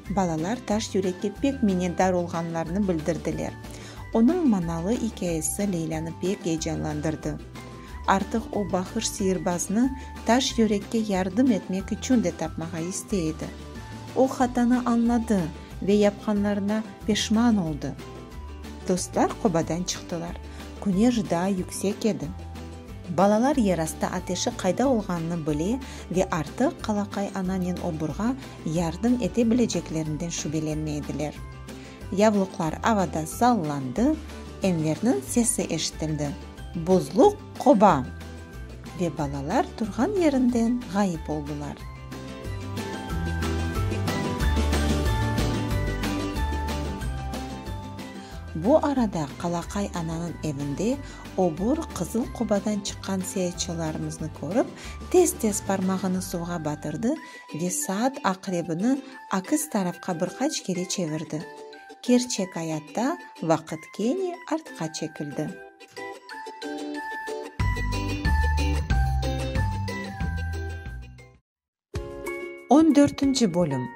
Balalar taş yürekke pek minnetdar olğanlarını bildirdiler. Onıñ manalı ikâyesi Leylânı pek eyecanlandırdı. Artıq o Bahış siyirbaznı taş yürekke yardım etmek içün de tapmağa istey edi. O hatanı añladı ve yapqanlarına peşman oldı. Dostlar qobadan çıqtılar. Küneş daa yüksek edi. Balalar yerastı ateşi qayda olğanını bile ve artıq Qalaqay ananen oburğa yardım ete bileceklerinden şübelenmey ediler. Yavluqlar avada sallandı, Enverniñ sesi eşitildi, Buzluq qoba! Ve balalar turğan yerinden ğayıp oldılar. Bu arada Qalaqay ananıñ evinde obur Qızıl qobadan çıqqan seyaatçılarımıznı körip, tez-tez parmağını suvğa batırdı ve saat aqrebini akis tarafqa bir qaç kere çevirdi. Kerçek ayatta vaqıt kene artqa çekildi. On dörtünci bölüm.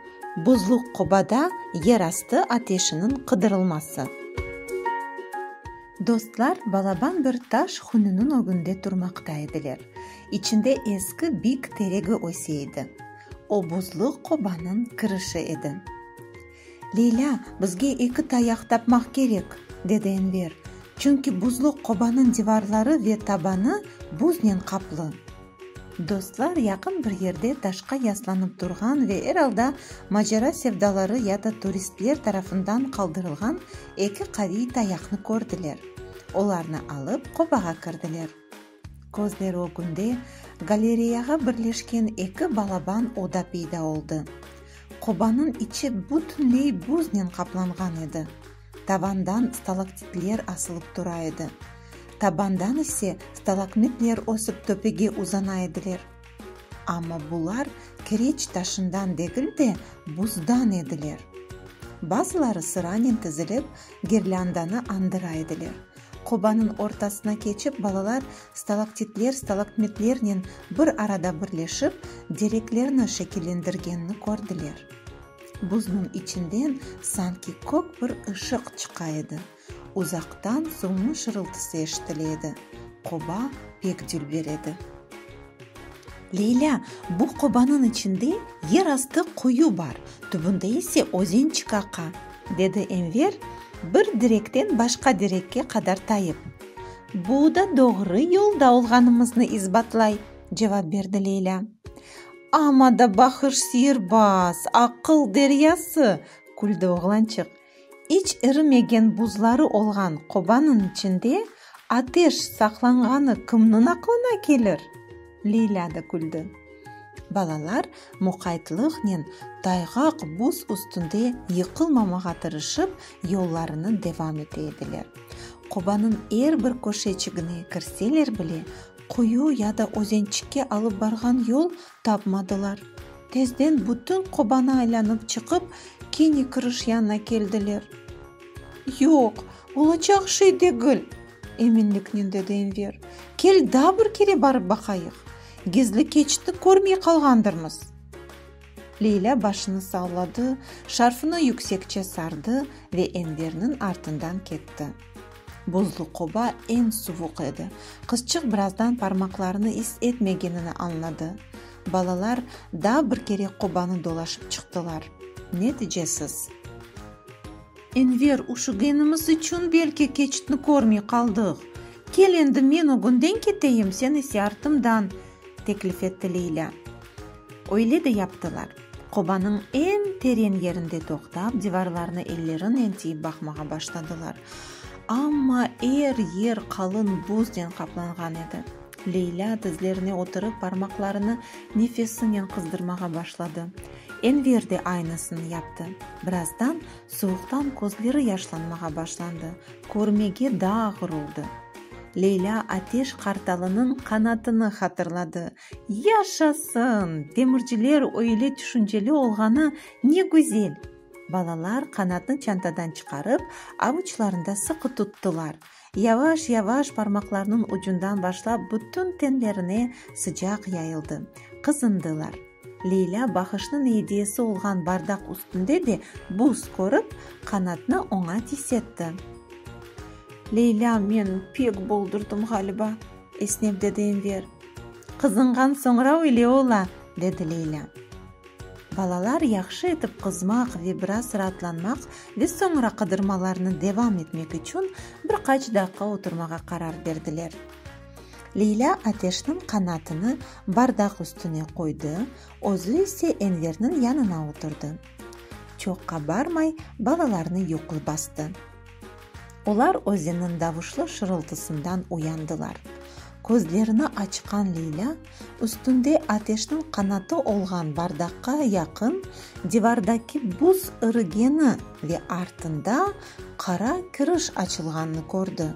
Buzluq qobada yerastı ateşiniñ qıdırılması. Dostlar balaban bir taş hününiñ ögünde turmaqta ediler. İçinde eski bik teregi öse edi. O buzluq qobanıñ kirişi edi. Leylâ, bizge eki tayaq tapmaq kerek, dedi Enver, çünki buzluq qobanıñ divarları ve tabanı buznen qaplı. Dostlar yaqın bir yerde taşqa yaslanıp turğan ve er alda macera sevdaları ya da turistler tarafından qaldırılğan eki qaviy tayaqnı kördiler. Olarnı alıp qobağa kirdiler. Közleri ögünde galereyağa birleşken eki balaban oda peyda oldı. Qobanıñ içi bütünley buznen qaplanğan edi. Tavandan stalaktitler asılıp tura edi. Tabandan ise stalagmitler ösip töpege uzana ediler. Amma bular kireç taşından degil de, buzdan ediler. Bazıları sıranen tizilip, girlândanı añdıra ediler. Qobanıñ ortasına keçip, balalar stalaktitler stalagmitlernen bir arada birleşip, dereklerni şekillendirgenini kördiler. Buznıñ içinden sanki kök bir ışıq çıqa edi. Uzaqtan suvnıñ şırıltısı eşitile edi. Qoba pek dülber edi. Leylâ, bu qobanıñ içinde yerastı quyu bar, tübünde ise özençik aqa, dedi Enver, bir direkten başqa direkke qadar tayıp. Bu da doğru yolda olğanımıznı isbatlay, cevap berdi Leylâ. Amma da bahış siyirbaz, aqıl deryası, küldi oğlançıq. İç irimegen buzları olğan qobanıñ içinde ateş saqlanğanı kimniñ aqlına kelir? Leylâ da küldi. Balalar muqaytlıqnen tayğaq buz üstünde yıqılmamağa tırışıp, yollarını devam ete ediler. Qobanıñ er bir köşeçigine kirseler bile, quyu ya da özençikke alıp barğan yol tapmadılar. Tezden bütün qobanı aylanıp çıqıp, kene kiriş yanına keldiler. Yoq, olacaq şey degil, eminliknen dedi Enver. Kel, daa bir kere barıp baqayıq. Gizli keçitni körmey qalğandırmız. Leylâ başını salladı, şarfını yüksekçe sardı ve Enverniñ artından ketti. Buzlu qoba eñ suvuq edi. Qızçıq birazdan parmaqlarını is etmegenini añladı. Balalar daa bir kere qobanı dolaşıp çıqtılar. Neticesiz. Enver, üşügenimiz içün belki keçitni körmey qaldıq. Kel endi men ögünden keteyim, sen ise artımdan, teklif etti Leylâ. Öyle de yaptılar. Qobanıñ eñ teren yerinde toqtap, divarlarnı ellerinen tiyip baqmağa başladılar. Amma er yer qalın buznen qaplanğan edi. Leylâ tizlerine oturıp, parmaqlarını nefesinen qızdırmağa başladı. Enver de aynısını yaptı. Birazdan suvuqtan közleri yaşlanmağa başlandı, körmege daa ağır oldı. Leylâ ateş qartalınıñ qanatını hatırladı. Yaşasın! Demirciler öyle tüşünceli olğanı ne güzel! Balalar qanatnı çantadan çıqarıp, avuçlarında sıqı tuttılar. Yavaş-yavaş parmaqlarınıñ ucundan başlap bütün tenlerine sıcaq yayıldı. Qızındılar. Leylâ bahışnıñ ediyesi olğan bardaq üstünde de buz körip, qanatnı oña tiysetti. Leylâ, men pek boldurdım, ğaliba, esnep dedi Enver. Qızınğan soñra öyle ola, dedi Leylâ. Balalar yahşı etip qızmaq ve biraz raatlanmaq ve soñra qıdırmalarını devam etmek içün bir qaç daqqa oturmağa qarar berdiler. Leylâ ateşniñ qanatını bardaq üstüne qoydı, özü ise Enverniñ yanına oturdı. Çoqqa barmay balalarnı yuqu bastı. Olar özenniñ davuşlı şırıltısından uyandılar. Közlerini açqan Leylâ, üstünde ateşniñ qanatı olğan bardaqqa yaqın divardaki buz irigeni ve artında qara kiriş açılğanını kördi.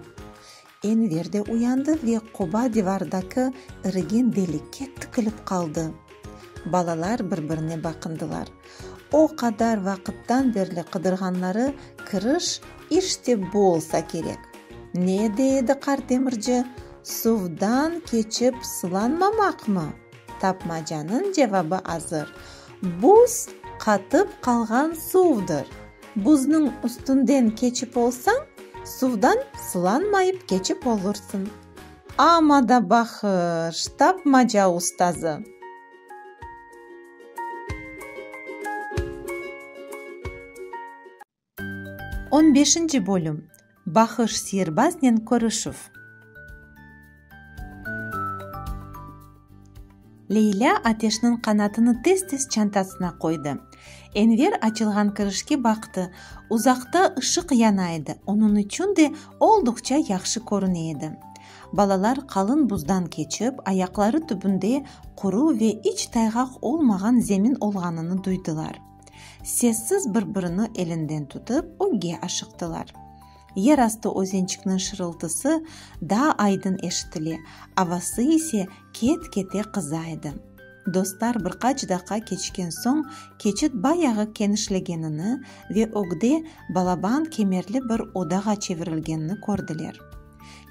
Enver de uyandı ve qoba divardaki irigen delikke tikilip qaldı. Balalar bir-birine baqındılar. O qadar vaqıttan berli qıdırğanları kiriş işte bu olsa kerek. Ne dey edi qart demirci, suvdan keçip sılanmamaqmı? Tapmacanıñ cevabı azır, Buz qatıp qalğan suvdır. Buznıñ üstünden keçip olsañ, suvdan sılanmayıp keçip olursıñ. Amma da bahış, tapmaca ustazı! On beşinci bölüm. Bahış siyirbaznen körüşüv. Leylâ ateşniñ qanatını tez-tez çantasına qoydı. Enver açılğan kirişke baqtı, uzaqta ışıq yana edi, onıñ içün de olduqça yahşı körüne edi. Balalar qalın buzdan keçip, ayaqları tübünde quru ve iç tayğaq olmağan zemin olğanını duydılar. Sessiz bir-birini elinden tutıp, ögge aşıqtılar. Yerastı özençikniñ şırıltısı daa aydın eşitile, avası ise ket-kete qıza edi. Dostlar bir qaç daqqa keçken soñ keçit bayağı kenişlegenini ve ögde balaban kemerli bir odağa çevirilgenini kördiler.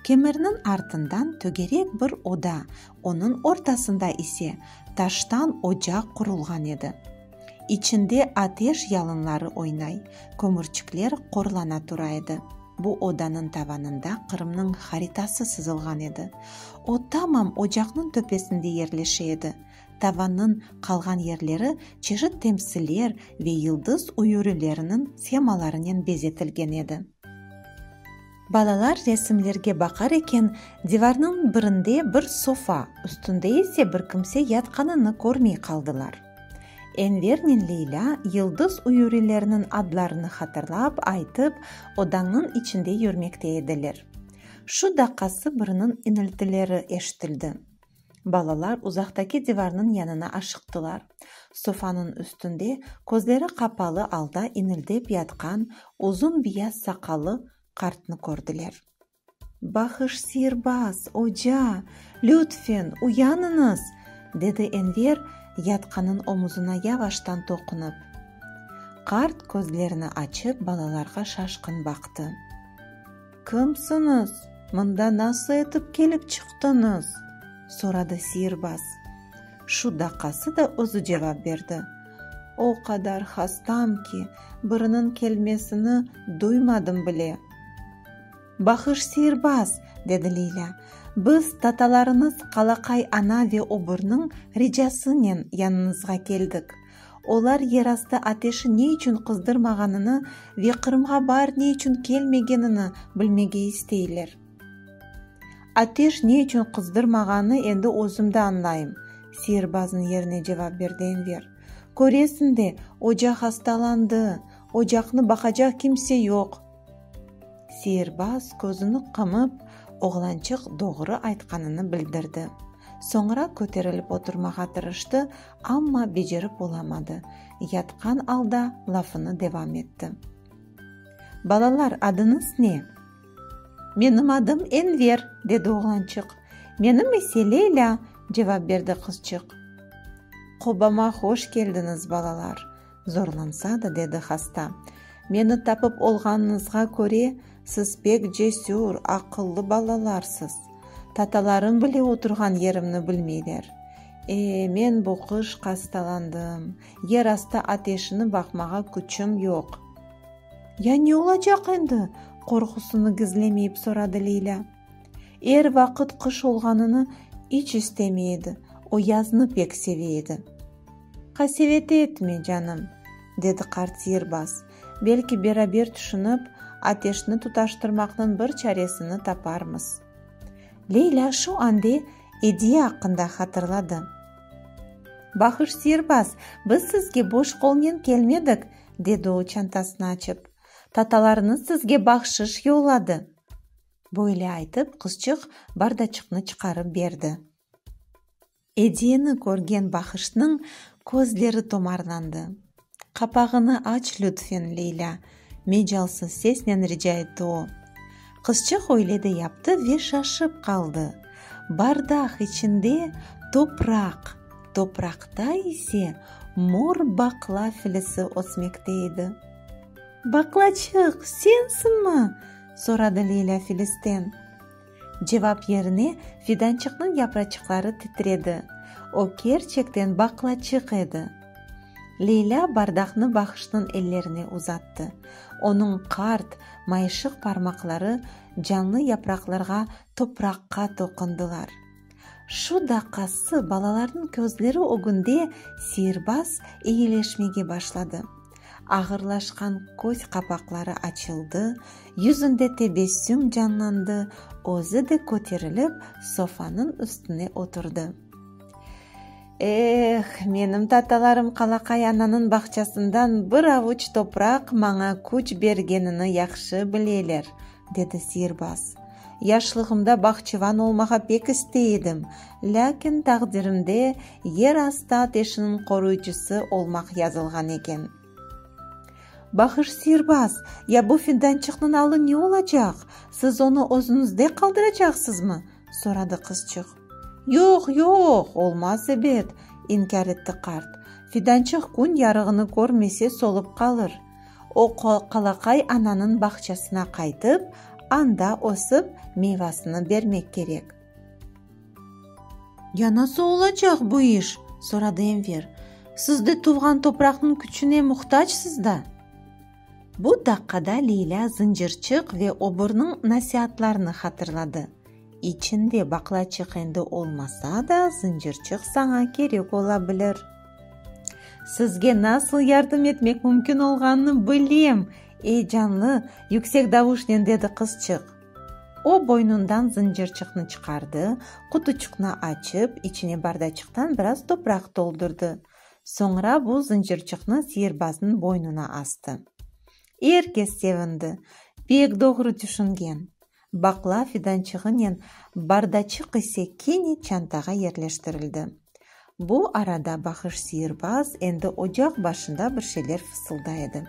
Kemerniñ artından tögerek bir oda, onıñ ortasında ise taştan ocaq qurulğan edi. İçinde ateş yalınları oynay, kömürçikler qorlana tura edi. Bu odanıñ tavanında Qırımnıñ haritası sızılğan edi. O tamam ocaqnıñ töpesinde yerleşe edi. Tavannıñ qalğan yerleri çeşit temsiller ve yıldız üyürileriniñ shemalarınen bezetilgen edi. Balalar resimlerge baqar eken, divarnıñ birinde bir sofa, üstünde ise bir kimse yatqanını körmey qaldılar. Envernen Leylâ yıldız üyürileriniñ adlarını hatırlap, aytıp, odañıñ içinde yürmekte ediler. Şu daqqası biriniñ iniltileri eşitildi. Balalar uzaqtaki divarnıñ yanına aşıqtılar. Sofanıñ üstünde közleri qapalı alda inildep yatqan uzun biyaz saqallı qartnı kördiler. Bahış siyirbaz, oca, lütfen, uyanıñız! dedi Enver yatqanıñ omuzına yavaştan toqunıp. Qart közlerini açıp balalarğa şaşqın baqtı. Kimsiñiz? Mında nasıl etip kelip çıqtıñız? soradı siyirbaz. Şu daqqası da özü cevap berdi, O qadar hastam ki, biriniñ kelmesini duymadım bile. Bahış siyirbaz, dedi Leylâ, biz tatalarıñız Qalaqay ana ve Oburniñ ricasınen yanıñızğa keldik. Olar yerastı ateşi ne içün qızdırmağanını ve Qırımğa baar ne içün kelmegenini bilmege isteyler. Ateş ne içün qızdırmağanını endi özüm de añlayım, siyirbaznıñ yerine cevap berdi Enver. Köresiñ de, oca hastalandı, ocaqnı baqacaq kimse yoq. Siyirbaz közüni qımıp, Oğlançıq doğru aytqanını bildirdi. Soñra köterilip oturmağa tırıştı, amma becerip olamadı, yatqan alda lafını devam etti. Balalar, adıñız ne? Menim adım Enver, dedi oğlançıq. Menim ise Leylâ, cevap berdi qızçıq. Qobama hoş keldiñiz, balalar, zorlansa da, dedi hasta. Meni tapıp olğanıñızğa köre, siz pek cesür, aqıllı balalarsız. Tatalarım bile oturğan yerimni bilmeyler. E, men bu qış hastalandım, yerastı ateşini baqmağa küçüm yoq. Ya ne olacaq endi? qorqusını gizlemeyip soradı Leylâ. Er vaqıt qış olğanını iç istemey edi, o yaznı pek seve edi. Qasevet etme, canım, dedi qart siyirbaz, belki beraber tüşünip, ateşni tutaştırmaqnıñ bir çaresini taparmız. Leylâ şu ande ediye aqqında hatırladı. Bahış siyirbaz, biz sizge boş qolnen kelmedik, dedi o çantasını açıp. Tatalarıñız sizge bahşış yolladı. Böyle aytıp, qızçıq bardaçıqnı çıqarıp berdi. Ediyeni körgen Bahışnıñ közleri tomarlandı. Qapağını aç lütfen, Leylâ, mecalsız sesnen rica etti o. Qızçıq öyle de yaptı ve şaşıp qaldı. Bardaq içinde topraq, topraqta ise mor baqla filisi ösmekte edi. Baqlaçıq, sensiñmi? soradı Leylâ filisten. Cevap yerine fidançıqnıñ yapraçıqları titredi. O kerçekten baqlaçıq edi. Leylâ bardaqnı Bahışnıñ ellerine uzattı. Onıñ qart, mayışıq parmaqları canlı yapraqlarğa, topraqqa toqundılar. Şu daqqası balalarnıñ közleri ögünde siirbaz eyileşmege başladı. Ağırlaşqan köz qapaqları açıldı, yüzünde tebessüm canlandı, özü de köterilip, sofanıñ üstüne oturdı. Eh, menim tatalarım qalaqay ananıñ bağçasından bir avuç topraq maña küç bergenini yahşı bileler, dedi siirbaz. Yaşlığımda bağçıvan olmağa pek istey edim, lâkin taqdirimde yer astı ateşiniñ qoruyıcısı olmaq yazılğan eken. Bahış siirbaz, ya bu fidançıqnıñ alı ne olacaq? Siz onı özüñizde qaldıracaqsızmı? soradı qızçıq. Yoq, yoq, olmaz ebet, inkâr etti qart. Fidançıq kün yarığını körmese solıp qalır. O, qalaqay ananıñ bağçasına qaytıp, anda ösip, meyvasını bermek kerek. Ya nasıl olacaq bu iş? soradı Enver. Siz de tuvğan topraqnıñ küçüne muhtacsız da. Bu daqqada Leylâ Zıncırçıq ve Oburnıñ nasiatlarını hatırladı. İçinde baqlaçıq endi olmasa da, zıncırçıq saña kerek ola bilir. Sizge nasıl yardım etmek mümkün olğanını bilem, eyecanlı, yüksek davuşnen dedi qızçıq. O, boynundan zıncırçıqnı çıqardı, qutuçıqnı açıp, içine bardaçıqtan biraz topraq toldurdı. Soñra bu zıncırçıqnı siyirbaznıñ boynuna astı. Er kes sevindi. Pek doğru tüşüngen. Baqla fidançığınen bardaçıq ise kene çantağa yerleştirildi. Bu arada Bahış siyirbaz endi ocaq başında bir şeyler fısılday edi.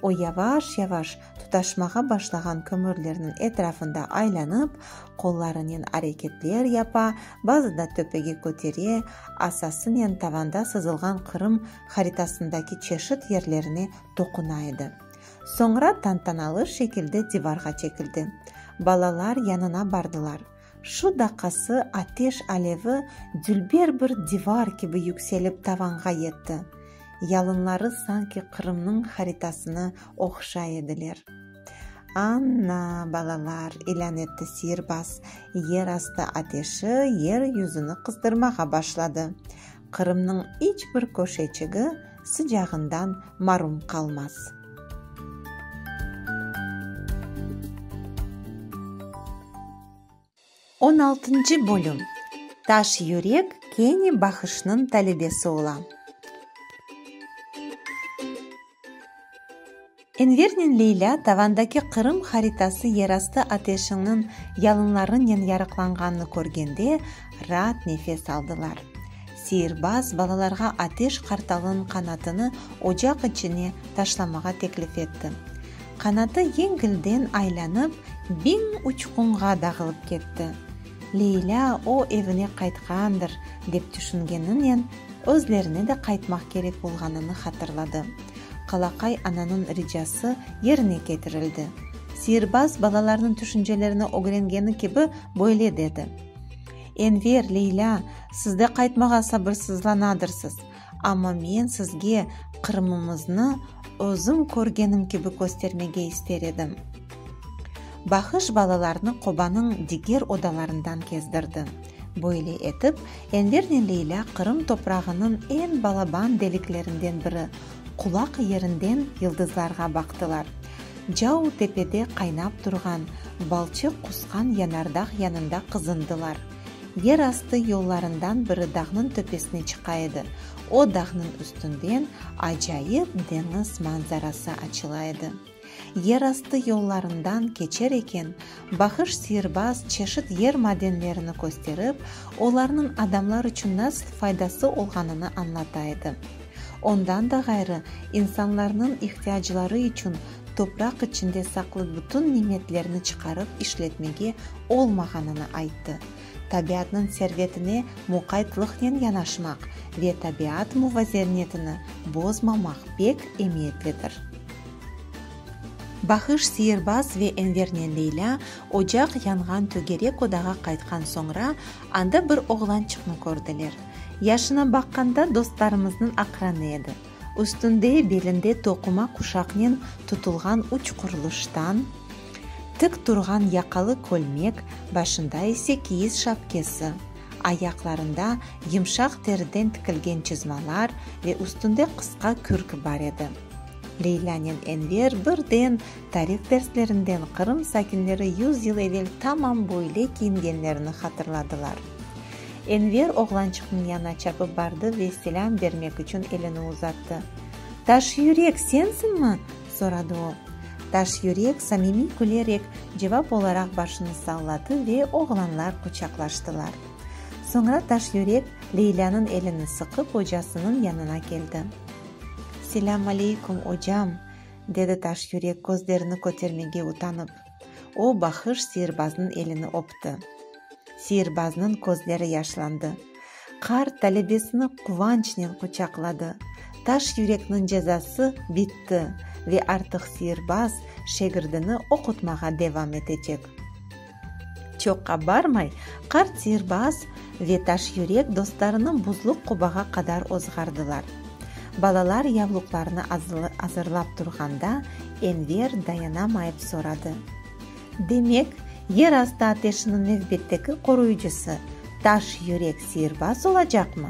O yavaş-yavaş tutaşmağa başlağan kömürlerniñ etrafında aylanıp, qollarınen areketler yapa, bazıda töpege kötere, asasınen tavanda sızılğan Qırım haritasındaki çeşit yerlerine toquna edi. Soñra tantanalı şekilde divarğa çekildi. Balalar yanına bardılar. Şu daqqası ateş alevi dülber bir divar kibi yükselip tavanğa yetti. Yalınları sanki Qırımnıñ haritasına ohşay ediler. Anna, balalar, ilân etti siyirbaz, yer astı ateşi yer yüzüni qızdırmağa başladı. Qırımnıñ iç bir köşeçigi sıcağından marum qalmaz. On altıncı bölüm. Taş yürek kene Bahışnıñ talebesi ola. Envernen Leylâ tavandaki Qırım haritası yerastı ateşiniñ yalınlarınen yarıqlanğanını körgende, raat nefes aldılar. Siirbaz balalarğa ateş qartalınıñ qanatını ocaq içine taşlamağa teklif etti. Qanatı yengilden aylanıp, biñ uçqunğa dağılıp ketti. Leylâ o evine qaytqandır, dep tüşüngeninen, özlerine de qaytmaq kerek olğanını hatırladı. Qalaqay ananıñ ricası yerine ketirildi. Siirbaz balalarnıñ tüşüncelerini ögrengeni kibi böyle dedi, Enver, Leylâ, siz de qaytmağa sabırsızlanadırsız, amma men sizge Qırımımıznı özüm körgenim kibi köstermege ister edim. Bahış balalarnı qobanıñ diger odalarından kezdirdi. Böyle etip, Envernen Leylâ Qırım toprağınıñ eñ balaban deliklerinden biri, Qulaq yerinden yıldızlarğa baqtılar. Cau tepede qaynap turğan, balçıq qusqan yanardağ yanında qızındılar. Yer astı yollarından biri dağnıñ töpesine çıqa edi. O dağnıñ üstünden acayip deñiz manzarası açıla edi. Yer astı yollarından keçer eken, Bahış siirbaz çeşit yer madenlerini kösterip, olarnıñ adamlar içün nasıl faydası olğanını añlata edi. Ondan da ğayrı, insanlarnıñ ihtiyacları içün topraq içinde saqlı bütün nimetlerni çıqarıp işletmege olmağanını ayttı. Tabiatnıñ servetine muqaytlıqnen yanaşmaq ve tabiat muvazenetini bozmamaq pek emiyetlidir. Bahış siirbaz ve Envernen Leylâ ocaq yanğan tögerek odağa qaytqan soñra, anda bir oğlançıqnı kördiler. Yaşına baqqanda dostlarımıznıñ aqranı edi. Üstünde, belinde toquma quşaqnen tutulğan uçqurlı ştan, tik turğan yaqalı kölmek, başında ise kiyiz şapkesi, ayaqlarında yımşaq teriden tikilgen çızmalar ve üstünde qısqa kürk bar edi. Leylânen Enver birden tarih derslerinden Qırım sakinleri yüz yıl evel tamam böyle kiyingenlerini hatırladılar. Enver oğlançıqnıñ yanına çapıp bardı ve selâm bermek içün elini uzattı. Taş yürek, sensiñmi? soradı o. Taş yürek samimiy külerek cevap olaraq başını salladı ve oğlanlar quçaqlaştılar. Soñra Taş yürek Leylânıñ elini sıqıp ocasınıñ yanına keldi. Selâm aleyküm, ocam, dedi Taş yürek közlerini kötermege utanıp. O, Bahış siirbaznıñ elini öpti. Siirbaznıñ közleri yaşlandı. Qart talebesini quvançnen quçaqladı. Taş yürekniñ cezası bitti ve artıq siirbaz şegirdini oqutmağa devam etecek. Çoqqa barmay, qart siirbaz ve taş yürek dostlarını buzluq qobağa qadar ozğardılar. Balalar yavluqlarını azırlap turğanda, Enver dayanamayıp soradı. Demek, yer astı ateşiniñ nevbetteki qoruyıcısı Taş yürek siirbaz olacaqmı?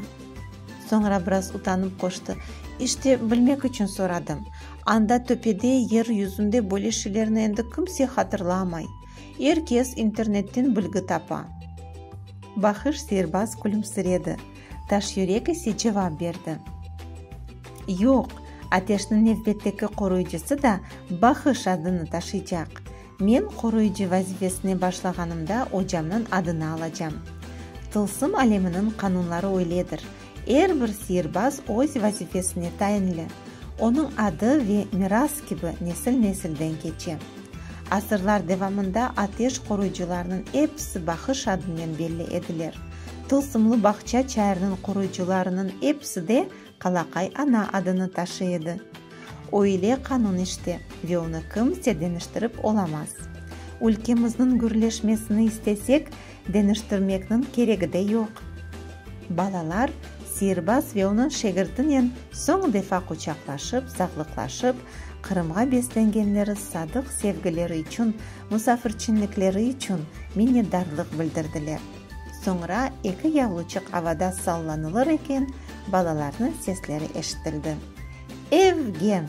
Soñra biraz utanıp qoştı, İşte, bilmek içün soradım. Anda töpede, yer yüzünde böyle şeylerni endi kimse hatırlamay. Er kes internetten bilgi tapa. Bahış siirbaz külümsiredi. Taş yürek ise cevap berdi. Yoq, ateşniñ nevbetteki qoruyıcısı da Bahış adını taşıycaq. Men qoruyıcı vazifesine başlağanımda ocamnıñ adını alacam. Tılsım aleminiñ qanunları öyledir, er bir siirbaz öz vazifesine tayinli. Onıñ adı ve miras kibi nesil-nesilden keçe. Asırlar devamında ateş qoruyıcılarnıñ episi Bahış adınen belli ediler. Tılsımlı bağça çayırnıñ qoruyıcılarınıñ episi de Qalaqay ana adını taşıy edi. Öyle qanun işte ve onı kimse deñiştirip olamaz. Ülkemizniñ gürleşmesini istesek, deñiştirmekniñ keregi de yoq. Balalar siirbaz ve onıñ şegirtinen soñ defa quçaqlaşıp, sağlıqlaşıp, Qırımğa beslengenleri sadıq sevgileri içün, musafirçinlikleri içün minnetdarlıq bildirdiler. Soñra eki yavluçıq avada sallanılır eken, balalarnıñ sesleri eşitildi. Evge!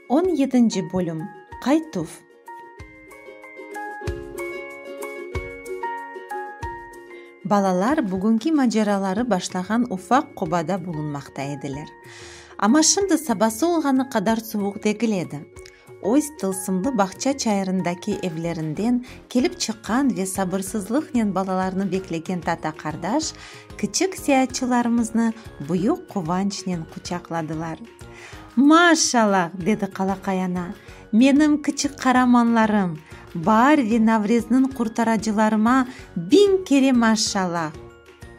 On yedinci bölüm. Qaytuv. Balalar bugünki maceraları başlağan ufaq qobada bulunmaqta ediler. Amma şimdi sabası olğanı qadar suvuq degil edi. Öz tılsımlı bağça çayırındaki evlerinden kelip çıqqan ve sabırsızlıqnen balalarnı beklegen tata-qardaş kiçik seyaatçılarımıznı büyük quvançnen quçaqladılar. Maşallah! dedi Qalaqay ana. Menim kiçik qaramanlarım, baar ve Navrezniñ qurtaracılarıma biñ kere maşallah!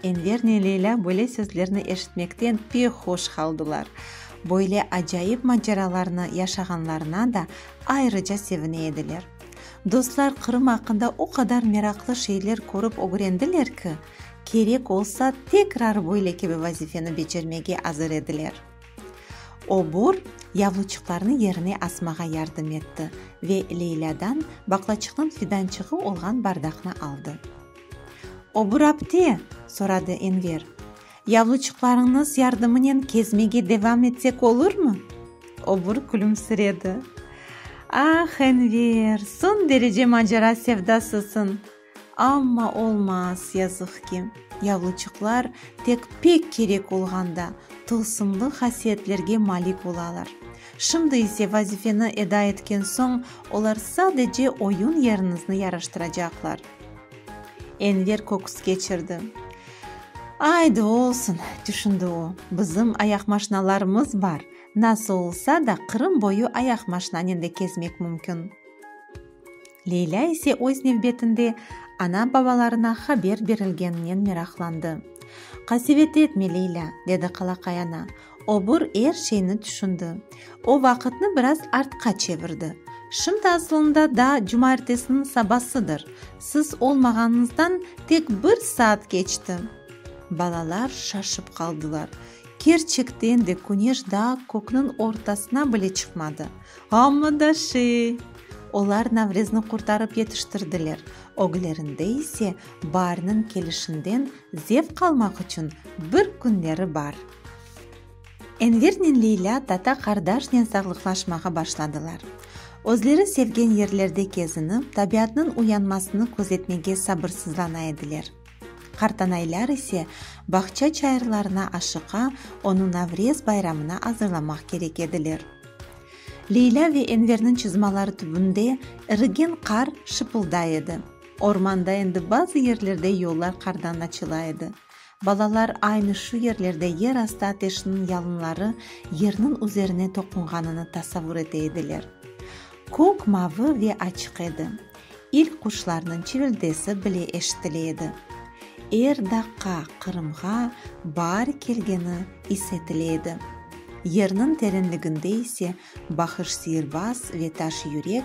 Envernen Leylâ böyle sözlerni eşitmekten pek hoş qaldılar. Böyle acayip maceralarnı yaşağanlarına da ayrıca sevine ediler. Dostlar Qırım aqqında o qadar meraqlı şeyler körip ögrendiler ki, kerek olsa tekrar böyle kibi vazifeni becermege azır ediler. Obur yavluçıqlarnı yerine asmağa yardım etti ve Leylâdan baqlaçıqnıñ fidançığı olğan bardaqnı aldı. Obur apte, soradı Enver, yavluçıqlarıñız yardımınen kezmege devam etsek olurmı? Obur külümsiredi. Ah, Enver, soñ derece macera sevdasısıñ! Amma olmaz, yazıq ki. Yavluçıqlar tek pek kerek olğanda tılsımlı hasiyetlerge malik olalar. Şimdi ise vazifeni eda etken soñ olar sadece oyun yeriñizni yaraştıracaqlar. Enver köküs keçirdi. Aydı, olsun, tüşündi o, bizim ayaqmaşnalarımız bar, nasıl olsa da Qırım boyu ayaqmaşnanen de kezmek mümkün. Leylâ ise öz nevbetinde ana-babalarına haber berilgeninen meraqlandı. Qasevet etme, Leylâ, dedi Qalaqay ana, obur er şeyni tüşündi. O vaqıtnı biraz artqa çevirdi. Şimdi asılında daa cumaertesiniñ sabasıdır. Siz olmağanıñızdan tek bir saat keçti. Balalar şaşıp qaldılar. Kerçekten de küneş daa kökniñ ortasına bile çıqmadı. Amma da şey! Olar Navrezni qurtarıp yetiştirdiler, öglerinde ise baarniñ kelişinden zevq almaq içün bir künleri bar. Envernen Leylâ tata-qardaşnen sağlıqlaşmağa başladılar. Özleri sevgen yerlerde kezinip, tabiatnıñ uyanmasını közetmege sabırsızlana ediler. Qartanaylar ise bağça çayırlarına aşıqa, onı Navrez bayramına azırlamaq kerek ediler. Leylâ ve Enverniñ çızmaları tübünde irigen qar şıpılday edi. Ormanda endi bazı yerlerde yollar qardan açıla edi. Balalar aynı şu yerlerde yerastı ateşiniñ yalınları yerniñ üzerine toqunğanını tasavvur ete ediler. Kök mavı ve açıq edi. İlk quşlarnıñ çivildesi bile eşitile edi. Er daqqa Qırımğa baar kelgeni is etile edi. Yerniñ terenliginde ise bahış siirbaz ve taş yürek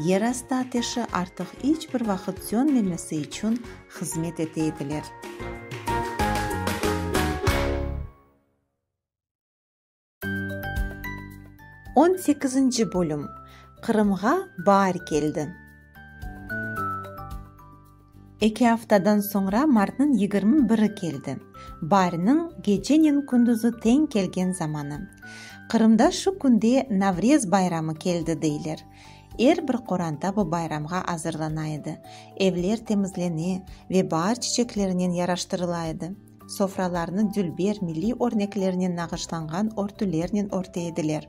yerastı ateşi artıq iç bir vaqıt sönmemesi içün hızmet ete ediler. On sekizinci bölüm. Qırımğa baar keldi. Eki aftadan soñra martnıñ 21-i keldi. Baarniñ gecenen kündüzi teñ kelgen zamanı. Qırımda şu künde Navrez bayramı keldi deyler. Er bir qoranta bu bayramğa azırlana edi. Evler temizlene ve baar çiçeklerinen yaraştırıla edi. Sofralarnı dülber milliy örneklernen nağışlanğan örtülernen örte ediler.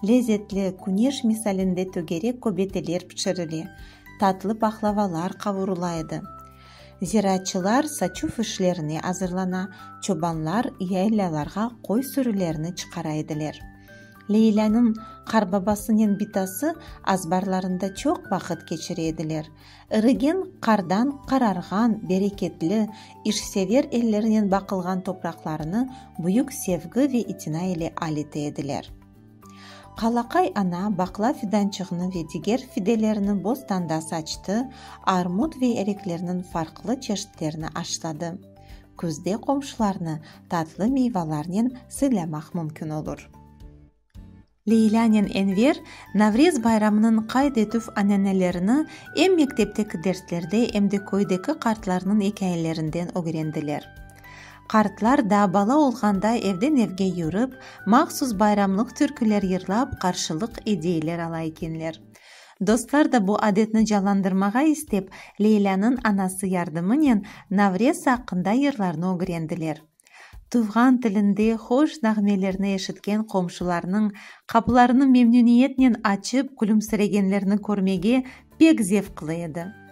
Lezetli, küneş misalinde tögerek köbeteler pişirile, tatlı paqlavalar qavurıla edi. Ziraatçılar saçuv işlerine azırlana, çobanlar yaylalarğa qoy sürülerini çıqara ediler. Leylânıñ qarbabasınen bitası azbarlarında çoq vaqıt keçire ediler. İrigen qardan qararğan, bereketli, işsever ellerinen baqılğan topraqlarını büyük sevgi ve itina ile al ete ediler. Qalaqay ana baqla fidançığını ve diger fidelerini bostanda saçtı, armut ve ereklerniñ farqlı çeşitlerini aşladı. Küzde qomşularnı tatlı meyvalarnen sıylamaq mümkün olur. Leylânen Enver Navrez bayramınıñ qayd etüv ananelerini em mektepteki derslerde, em de köydeki qartlarnıñ ikâyelerinden ögrendiler. Qartlar daa bala olğanda evden-evge yürip, mahsus bayramlıq türküler yırlap, qarşılıq ediyeler ala ekenler. Dostlar da bu adetni canlandırmağa istep, Leylânıñ anası yardımınen Navrez aqqında yırlarnı ögrendiler. Tuvğan tilinde hoş nağmelerni eşitken qomşularnıñ qapılarını memnüniyetnen açıp külümsiregenlerini körmege pek zevqlı edi.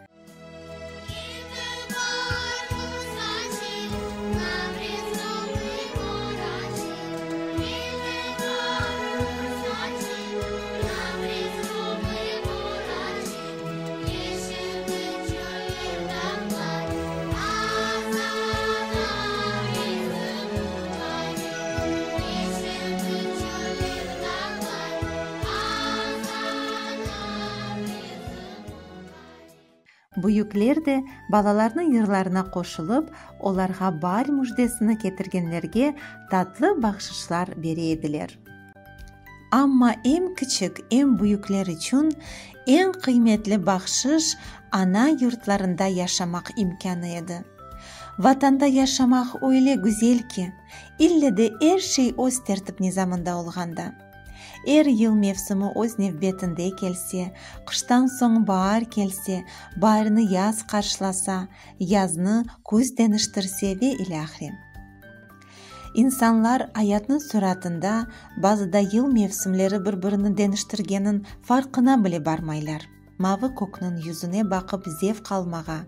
Büyükler de balalarnıñ yırlarına qoşulıp, olarğa baar müjdesini ketirgenlerge tatlı bahşışlar bere ediler. Amma em kiçik, em büyükler içün eñ qıymetli bahşış ana yurtlarında yaşamaq imkânı edi. Vatanda yaşamaq öyle güzel ki, ille de er şey öz tertip-nizamında olğanda. Er yıl mevsimi öz nevbetinde kelse, qıştan soñ baar kelse, baarni yaz qarşılasa, yaznı küz deñiştirse ve ilâhre. İnsanlar ayatnıñ suratında bazıda yıl mevsimleri bir-birini deñiştirgeniñ farqına bile barmaylar. Mavı kökniñ yüzüne baqıp zevq almağa,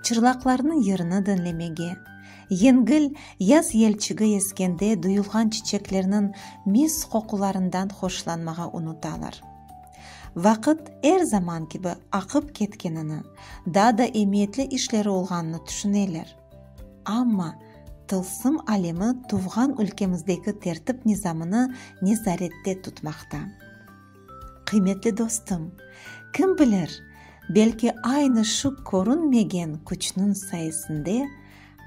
çırlaqlarnıñ yırını diñlemege, yengil yaz yelçigi eskende duyulğan çiçeklerniñ mis qoqularından hoşlanmağa unutalar. Vaqıt er zaman kibi aqıp ketkenini, daa da emiyetli işleri olğanını tüşüneler. Amma tılsım alemi tuvğan ülkemizdeki tertip-nizamını nezarette tutmaqta. Qıymetli dostum, kim bilir, belki aynı şu körünmegen küçniñ sayesinde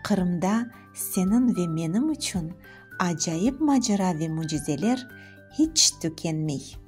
Qırımda seniñ ve menim içün acayip macera ve mücizeler hiç tükenmey.